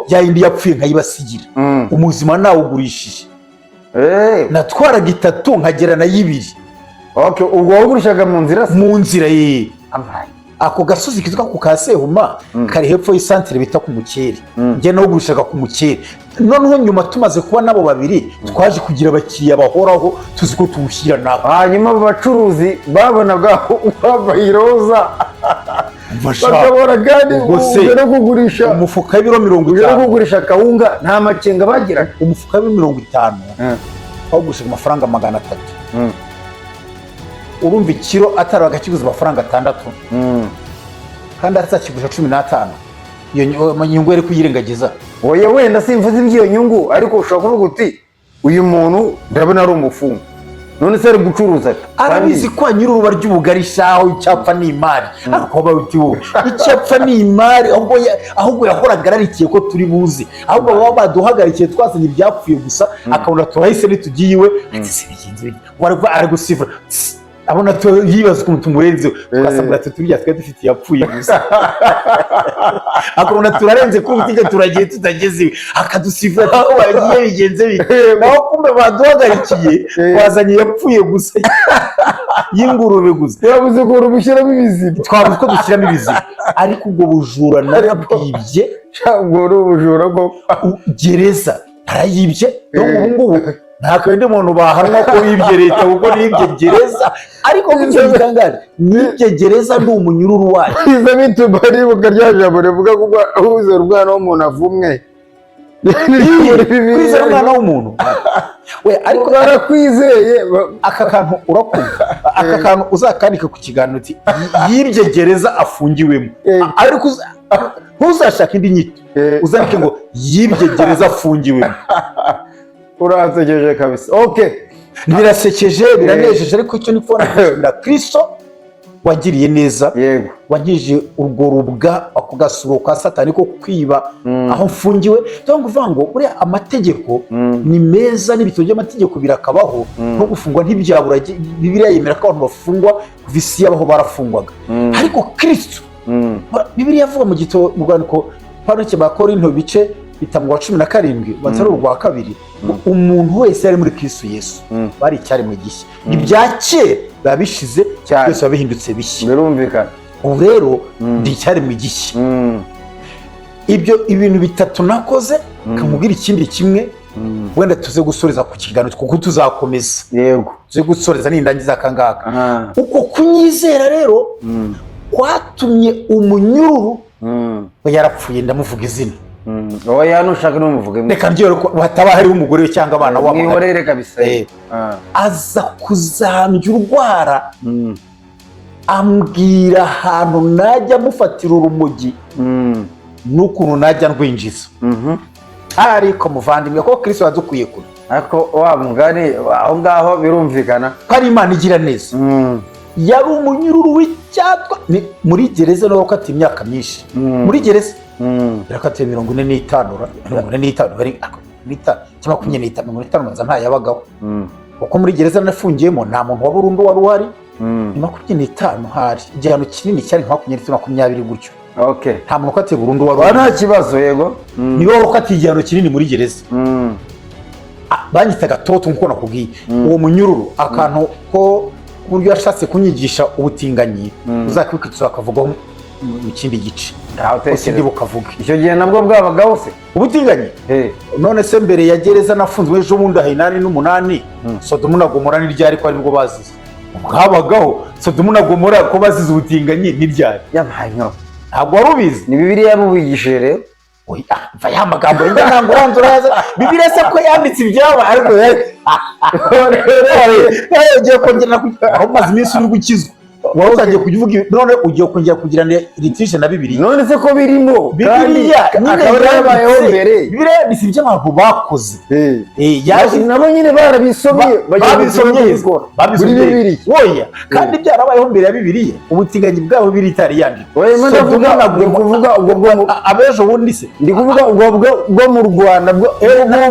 Ya yindi yapfuye nkayibasigira, umuzima nawugurishije. Natwaraga itatu nkagera nayo ibiri. Okay, ubwo wagurishaga mu nzira se? Mu nzira ye. Amaye. Ako gasozi kitwa ku Kasehuma, kari hepfo y'isantere bita ku Mukeri. Njye nawugurishaga ku Mukeri. Noneho nyuma tumaze kuba nabo babiri, twaje kugira abakiriya bahoraho, tuzi ko tuwushyira nabo. Hanyuma abo bacuruzi babonaga wambaye iroza, bakabona kandi Ubwo se, uje no kugurisha umufuka w'ibiro mirongo uje no itanu kugurisha kawunga, nta makenga bagiraga? Umufuka w'ibiro 50 twawugurishaga amafaranga 300. Urumva ikiro atari bakakiguza amafaranga 6, kandi atakigurisha 15, iyo nyungu yari kuyirengagiza. Oya, wenda simvuze iby'iyo nyungu, ariko ushobora kuvuga uti: "Uyu muntu ndabona ari umufungo, none se ari gucuruza ate?" Arabizi ko nyir'uruba ry'ubugari shaho, icyapfa ni imari. Ariko waba uti wowe icyapfa ni imari, ahubwo yahoraga ararikiye ko turi buze, ahubwo baba baduhagarikiye twazanye ibyapfuye gusa, akabona turahise ntitugiye iwe, ati: "Se bigenze bite?" Ngo ari gusifura. Tss, abona yibaza ukuntu tumurenzeho, tugasanga ati: "Turiya twari dufite yapfuye gusa." Akabona turarenze kuri butike, turagiye tutageze iwe, akadusifura ati: "Ko bagiye, bigenze bite?" Naho kumbe baduhagarikiye twazanye yapfuye gusa y'ingurube gusa. Yabuze ukuntu mushyiramo ibizima. Twabuze ko dushyiramo ibizima, ariko ubwo bujura narabwibye. Ubwo ni ubujura koko. Gereza narayibye. Ubu ngubu nta kandi muntu bahanwa ko yibye leta, kuko nibye gereza. Ariko icyo gitangaje, nibye gereza ndi umunyururu wayo. Biza bituma nibuka rya jambo rivuga ko uzera umwana w'umuntu avumwe. Kwizera umwana w'umuntu we, ariko barakwizeye aka kantu urakumva, aka kantu uzakandika ku kiganiro uti: "Yibye gereza afungiwemo." Ariko ntuzashake indi nyito, uzandike ngo: "Yibye gereza afungiwemo." Uransekeje kabisa, okay. Birasekeje, biranejeje, ariko icyo ni kubona gushimira Kristo Wagiriye neza, wankijije urwo rubwa, ako gasuro ka Satani ko kwiba aho mfungiwe. Cyangwa kuvuga ngo buriya amategeko ni meza n'ibitabo by'amategeko birakabaho, no gufungwa ntibyabura. Bibiliya yemera ko abantu bafungwa, kuva isi yabaho barafungwaga. Ariko Kristo, Bibiliya avuga mu gitabo, mu rwandiko Pawulo ba Korinto, bice 5:17, banza ari urwa kabiri, ngo umuntu wese yari muri Kristo Yesu bari icyaremwe gishya, ibya kera biba bishize, byose biba bihindutse bishya. Ubu rero ndi icyaremwe gishya. Ibyo ibintu bitatu nakoze, kamubwira ikindi kimwe, wenda tuze gusoreza ku kiganiro kuko tuzakomeza. Tuze gusoreza nindangiza aka ngaka. Uko kunyizera rero kwatumye umunyururu we yarapfuye, ndamuvuga izina. Oya, nushaka numuvuge. Reka mbyore ko hataba hariho umugore we cyangwa abana wabo. Mwihorere kabisa. Aza kuzambya urwara, ambwira ahantu najya mufatira urumogi n'ukuntu najya ndwinjiza. Ariko muvandimwe, ko Kristo yadukwiye kure. Ariko wa mugani aho ngaho birumvikana. Ko ari Imana igira neza. Yari umunyururu w'icyatwa. Ni muri gereza nawe wakatiye imyaka myinshi. Muri gereza yarakatiye 45 ra, 45 bari n'itanu cyangwa 25, 50 banza ntayabagaho, kuko muri gereza nafungiyemo nta muntu wa burundu wari uhari. Ni 25, hari igihano kinini cyari nka 25, 20 gutyo. Nta muntu ukatiye burundu wari Wa uhari. Nta kibazo, yego. Niwe wari ukatiye igihano kinini muri gereza. Banyitaga Toto nk'uko nakubwiye. Uwo munyururu, akantu ko ku buryo yashatse kunyigisha ubutinganyi, uzakwikiza bakavugaho mu kindi gice. Ntawe Hose ndi utekereza. bukavuge. Icyo gihe nabwo bwabagaho se? Ubutinganyi? None se mbere ya gereza nafunzwe ejo bundi aha 88, Sodomu na Gomora ni ryari, ko aribwo bazize? Bwabagaho Sodomu na Gomora ko bazize ubutinganyi ni ryari? Yabaye nkaho. Ntabwo wari ubizi? Ni Bibiliya yabubigishije rero. Oya, mva ya magambo njya ntabwo uranze urayaza. Bibiliya se ko yanditse ibyaba, ariko ugiye kongera aho umaze iminsi uri gukizwa, wari utangiye kujya uvuga none ugiye kongera kugirana litige na Bibiliya. None se ko birimo Bibiliya kandi nyine akaba yarabayeho mbere. Bibiliya yanditse ibyo abantu bakoze. Nabo nyine barabisomye, bajya babisomye kubikora. Babisomye. Muri Bibiliya. Oya, kandi byarabayeho mbere ya Bibiliya, ubutinganyi bwabo Bibiliya itari yandikwa. Oya, ndimo ndavuga, ndi kuvuga ubwo bwo Abejo bundi se? Ndi kuvuga ubwo bwo mu Rwanda, bwo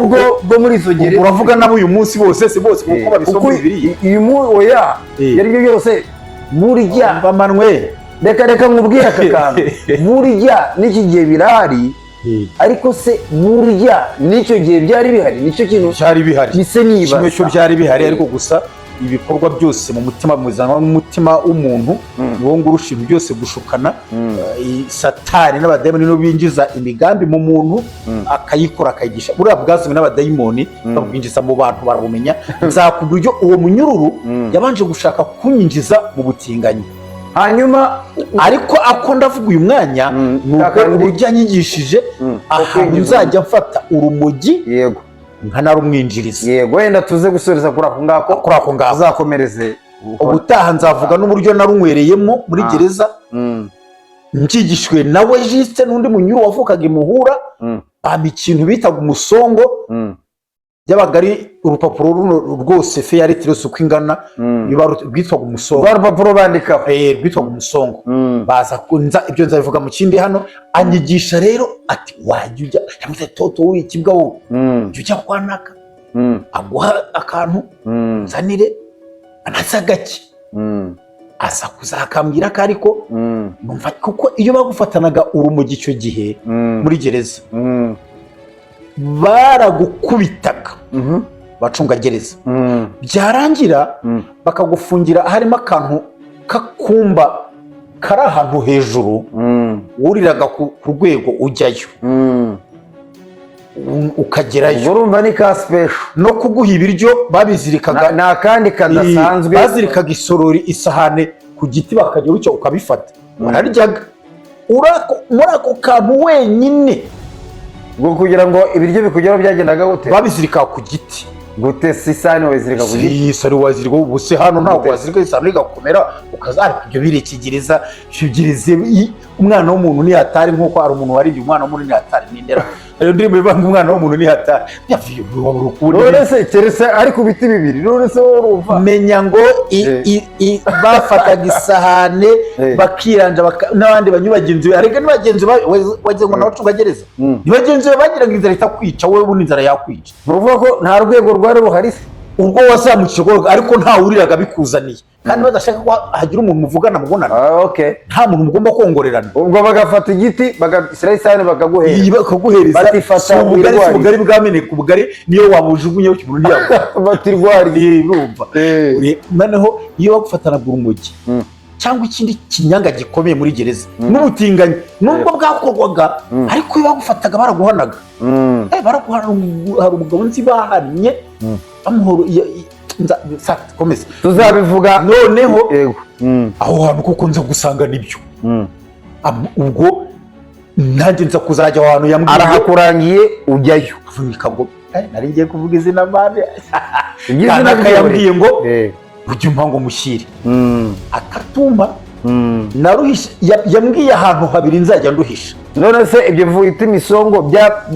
bwo bwo muri izo gereza. Uravuga nabo uyu munsi bose se bose kuko babisoma Kuko Bibiliya? Uyu oya, ibyo ari byo byose burya Umva Manuel. Reka nkubwire aka kantu. Burya n'iki gihe birahari, ariko se burya n'icyo gihe byari bihari? Nicyo kintu Byari bihari. mise nibaza. Kimwe cyo byari bihari, ariko gusa ibikorwa byose mu mutima muzanwa n'umutima w'umuntu, ni wo ngo urusha ibintu byose gushukana. Satani n'abadayimoni nibo binjiza imigambi mu muntu, akayikora, akayigisha. Buriya bwazanywe n'abadayimoni, babwinjiza mu bantu barabumenya. Nzakubwira uburyo uwo munyururu yabanje gushaka kunyinjiza mu butinganyi. Hanyuma Ariko ako ndavuga uyu mwanya ni uko uburyo yanyigishije ahantu kwinjiza. nzajya mfata urumogi nkanarumwinjiriza. Yego, wenda tuze gusoreza kuri ako ngako. Kuri ako ngako. Tuzakomereze. Ubutaha nzavuga n'uburyo narunywereyemo muri gereza, mbyigishijwe nawe jisite n'undi munyuru wavukaga imuhura. Bampa ikintu bitaga umusongo. Byabaga ari urupapuro runo rwose, feyaritire uko ingana, rwitwaga umusongo. Rwa rupapuro bandikaho. Rwitwaga umusongo. Baza kunza ibyo nzabivuga mu kindi hano. Anyigisha rero ati wajya ujya, yavuze Toto uri ikibwa wowe, jya ujya kwa naka, aguha akantu, nzanire anasa gake. Aza kuzakambwira ko ariko numva kuko iyo bagufatanaga urumogi icyo gihe muri gereza, baragukubitaga bacungagereza, byarangira bakagufungira harimo akantu k'akumba kari ahantu hejuru, wuriraga ku rwego ujyayo, ukagerayo. Ubwo urumva ni ka special. No kuguha ibiryo babizirikaga Ni akandi kadasanzwe. Bazirikaga isorori, isahane ku giti, bakajya gutya ukabifata, wararyaga muri ako kantu wenyine. Ubwo kugira ngo ibiryo bikugeraho byagendaga gute? Babizirikaga ku giti. Gute si isahani wayizirika ku giti? Si isari wazirika, ubu se hano ntabwo Gute? wazirika isahani igakomera ukaza, ariko ibyo birekigereza gereza. Umwana w'umuntu ntihatari, nk'uko hari umuntu waribye umwana w'umuntu ntihatari n'indera. Iyo ndirimbo ivuga ngo umwana w'umuntu ni hatari. Wabura ukundi. None se keretse ari ku biti bibiri, none se wowe urumva? Menya ngo bafataga isahane bakiranja, n'abandi banywi bagenzi be. Ariko ni bagenzi be, wagira ngo n'abacungagereza ni bagenzi be bagiraga inzara itakwica wowe, ubundi inzara yakwica. Ni ukuvuga ko nta rwego rwari ruhari se? Ubwo wazamutse urwo, ariko ntawuriraga bikuzaniye, kandi badashaka ko hagira umuntu muvugana, mubonana. Ah, okay. Nta muntu mugomba kongorerana. Ubwo bagafata igiti, bagashyiraho isahani, bakaguhera. Iyi bakaguhereza. Bati, "Fata, Si ubugari, si wirwarize." Ubugari bwameneka, ubugari niyo wabujugunyeho umuntu ntiyabona. Bati rwariye. Urumva? Noneho iyo bagufatanaga urumogi cyangwa ikindi kinyanga gikomeye muri gereza n'ubutinganyi, nubwo bwakorwaga, ariko iyo bagufataga baraguhanaga. Baraguhana. Hari umugabo nzi bahannye bamuhoro komeza. Tuzabivuga. Noneho Yego. aho hantu kuko nza gusanga nibyo. Ubwo nanjye nza kuzajya aho hantu yambwiye. Arahakurangiye, ujyayo. Avunika ngo nari ngiye kuvuga izina mane. Iby'izina Kanaka byihorere. yambwiye ngo ujye umpa ngo mushyire, akatumpa. Naruhishe, yambwiye ahantu habiri nzajya nduhisha. None se ibyo wita imisongo,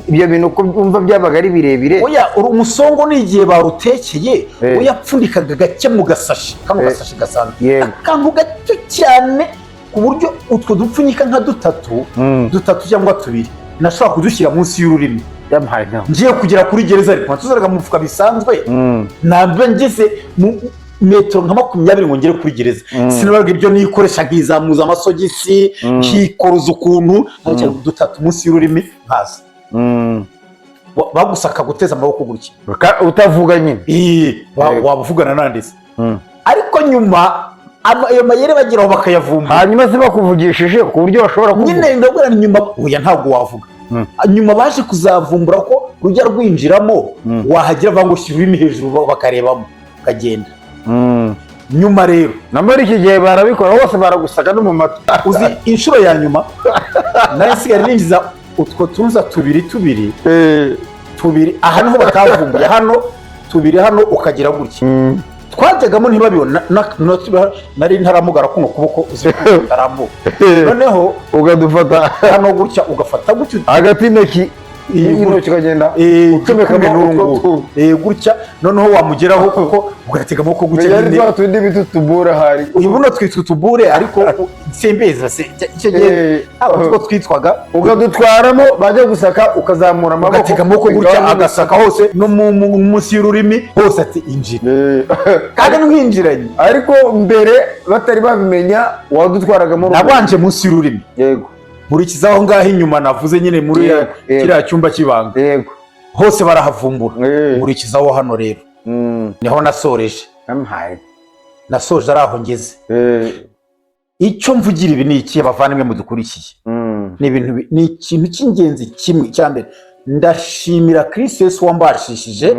ibyo bintu uko wumva byabaga ari birebire? Oya, umusongo ni igihe barutekeye. Uyapfundikaga gake mu gasashi kano, gasashi gasanzwe. Akantu gato cyane, ku buryo utwo dupfunyika nka dutatu, dutatu cyangwa tubiri, nashobora kudushyira munsi y'ururimi. Yampaye nkaho. Ngiye kugera kuri gereza, ariko natuzaraga mu mufuka bisanzwe, ntabwo ngeze mu metero nka 20 ngo ngere kuri gereza, sinabaga ibyo nikoresha, nkizamuza amasogisi, nkikoroza ukuntu, dutatu munsi y'ururimi nkaza. Bagusaka guteza amaboko gutya. Utavuga nyine. Waba uvugana nanditse. Ariko nyuma ayo mayeri bageraho bakayavumbura. Hanyuma se bakuvugishije ku buryo bashobora kuvuga? Nyine ndabwira ni nyuma, oya, ntabwo wavuga. Nyuma baje kuzavumbura ko rujya rwinjiramo, wahagera bavuga ngo shyira ururimi hejuru, bakarebamo ukagenda. Nyuma rero Na muri iki gihe barabikora bose, baragusaka no mu matwi. Uzi inshuro ya nyuma nari nsigaye ninjiza utwo tuza tubiri tubiri tubiri, aha niho batavumbuye, hano tubiri, hano ukagira gutya, twajyagamo ntibabibona. Nari ntaramugara kuno kuboko, uzi ko utarambuka, noneho ukadufata hano gutya, ugafata gutya. Hagati y'intoki. Y'intoki ukagenda ucomekamo igikumwe utwo n'urunguru. tuntu. Gutya, noneho wamugeraho kuko ugatega amaboko gutya. Menya ari Nyine twa tundi bita utubura hari. Uyu buno twitwa utubure, ariko simbizi se icyo gihe ntabwo two twitwaga. Ukadutwaramo, bajya gusaka ukazamura amaboko. Ugatega amaboko gutya, agasaka hose no munsi y'ururimi hose, ati injira. Kandi nkwinjiranye. Ariko mbere batari babimenya wadutwaragamo urumogi. Nabanje munsi y'ururimi. Nkurikiza aho ngaho inyuma navuze nyine muri Yego, yego. kiriya cyumba cy'ibanga. Hose barahavumbura. Nkurikizaho hano rero, niho nasoreje. Yamuhaye. Nasoje ari aho ngeze. Icyo mvugira ibi ni iki, abavandimwe mudukurikiye? Ni ibintu ni ikintu cy'ingenzi kimwe. Cya mbere, ndashimira Kristo Yesu wambashishije,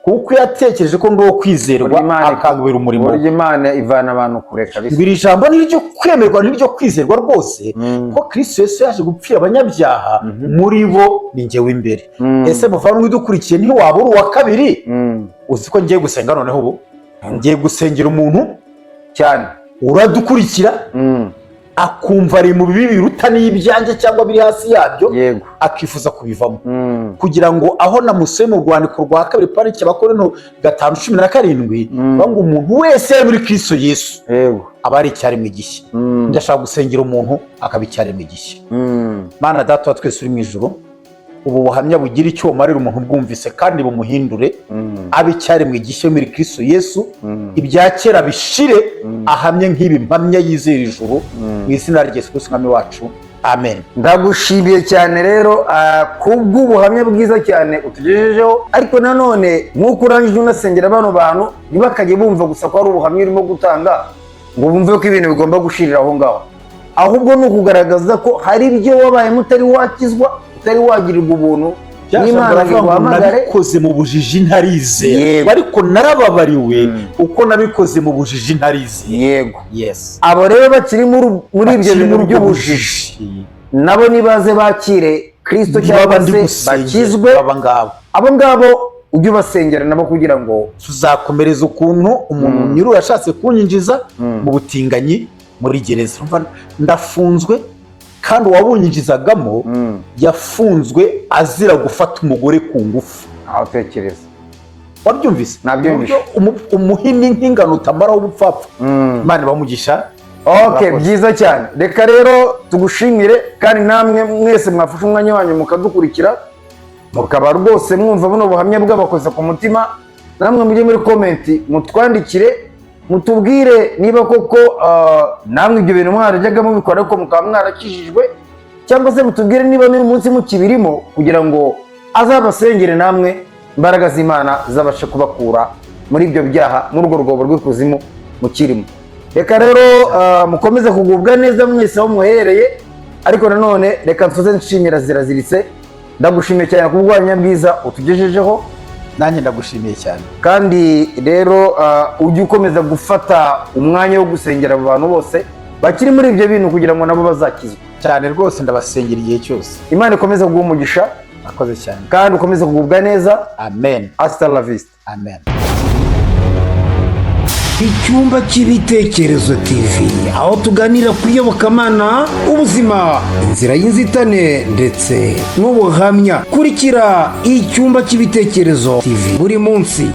kuko yatekereje ko ndi uwo kwizerwa, Burya Imana akangubera umurimo. Burya Imana ivana abantu kure kabisa. Ngo iri jambo ni iryo kwemerwa, ni iryo kwizerwa rwose, ko Kristo Yesu yaje gupfira abanyabyaha, muri bo ni njyewe imbere. Ese muvandimwe udukurikiye, ntiwaba uri uwa kabiri? Uzi ko ngiye gusenga noneho? Ubu ngiye gusengera umuntu cyane uradukurikira, akumva ari mu bibi biruta n'ibyanjye cyangwa biri hasi yabyo, akifuza kubivamo, kugira ngo aho namusuye mu rwandiko rwa kabiri parike Abakorinto 5:17, bavuga ngo umuntu wese yari muri Kristo Yesu aba ari icyaremwe gishya. Ndashaka gusengera umuntu akaba icyaremwe gishya. Mana Data wa twese uri mu ijuru, ubu buhamya bugira icyo bumarira umuntu bwumvise kandi bumuhindure, abe icyaremwe gishya muri Kristo Yesu, ibya kera bishire, ahamye nk'ibi mpamya, yizera ijuru. Mu izina rya Yesu Kristo Umwami wacu, amen. Ndagushimiye cyane rero kubw'ubuhamya bwiza cyane utugejejeho. Ariko nanone nk'uko urangije unasengera bano bantu, ntibakajye bumva gusa ko ari ubuhamya urimo gutanga ngo bumve ko ibintu bigomba gushirira aho ngaho, ahubwo ni ukugaragaza ko hari ibyo wabayemo utari wakizwa, utari wagirirwa ubuntu n'Imana ngo iguhamagare. Nabikoze mu bujiji ntarizera, ariko narababariwe uko nabikoze mu bujiji ntarizera. Yes. Abo rero bakiri muri ibyo Bakiri bintu muri ubwo by'ubujiji, bujiji, nabo nibaze bakire Kristo niba cyangwa ndi se gusengera bakizwe. aba ngabo. Abo ngabo ujye ubasengera nabo kugira ngo Tuzakomereza ukuntu umuntu nyiri yashatse kunyinjiza mu butinganyi muri gereza. Urumva, ndafunzwe kandi Kandi uwabunyinjizagamo yafunzwe azira gufata umugore ku ngufu. Aho tekereza. Wabyumvise? Nabyumvise. Uburyo umuhini nk'ingano utamaraho ubupfapfa. Imana ibamugisha. Okay. Murakoze. Byiza cyane. Reka rero tugushimire, kandi namwe mwese mwafashe umwanya wanyu mukadukurikira, mukaba rwose mwumva buno buhamya bw'abakoze ku mutima. Namwe mujye muri comment mutwandikire, mutubwire niba koko namwe ibyo bintu mwarajyaga mubikora ariko mukaba mwarakijijwe, cyangwa se mutubwire niba n'uyu munsi mukibirimo, kugira ngo azabasengere namwe imbaraga z'Imana zabashe kubakura muri ibyo byaha, muri urwo rwobo rw'ikuzimu mukirimo. Reka rero mukomeze kugubwa neza mwese aho muherereye. Ariko nanone reka nsoze nshimira Ziraziritse. Ndagushimiye cyane ku bwanya bwiza utugejejeho. Nanjye ndagushimiye cyane. Kandi rero ujye ukomeza gufata umwanya wo gusengera abo bantu bose bakiri muri ibyo bintu kugira ngo nabo bazakizwe. Cyane rwose, ndabasengera igihe cyose. Imana ikomeze kuguha umugisha. Akoze cyane. Kandi ukomeze kugubwa neza. Amen. Hasta la vista. Amen. Icyumba cy'Ibitekerezo TV, aho tuganira ku iyobokamana, ubuzima, inzira y'inzitane ndetse n'ubuhamya. Kurikira Icyumba cy'Ibitekerezo TV buri munsi.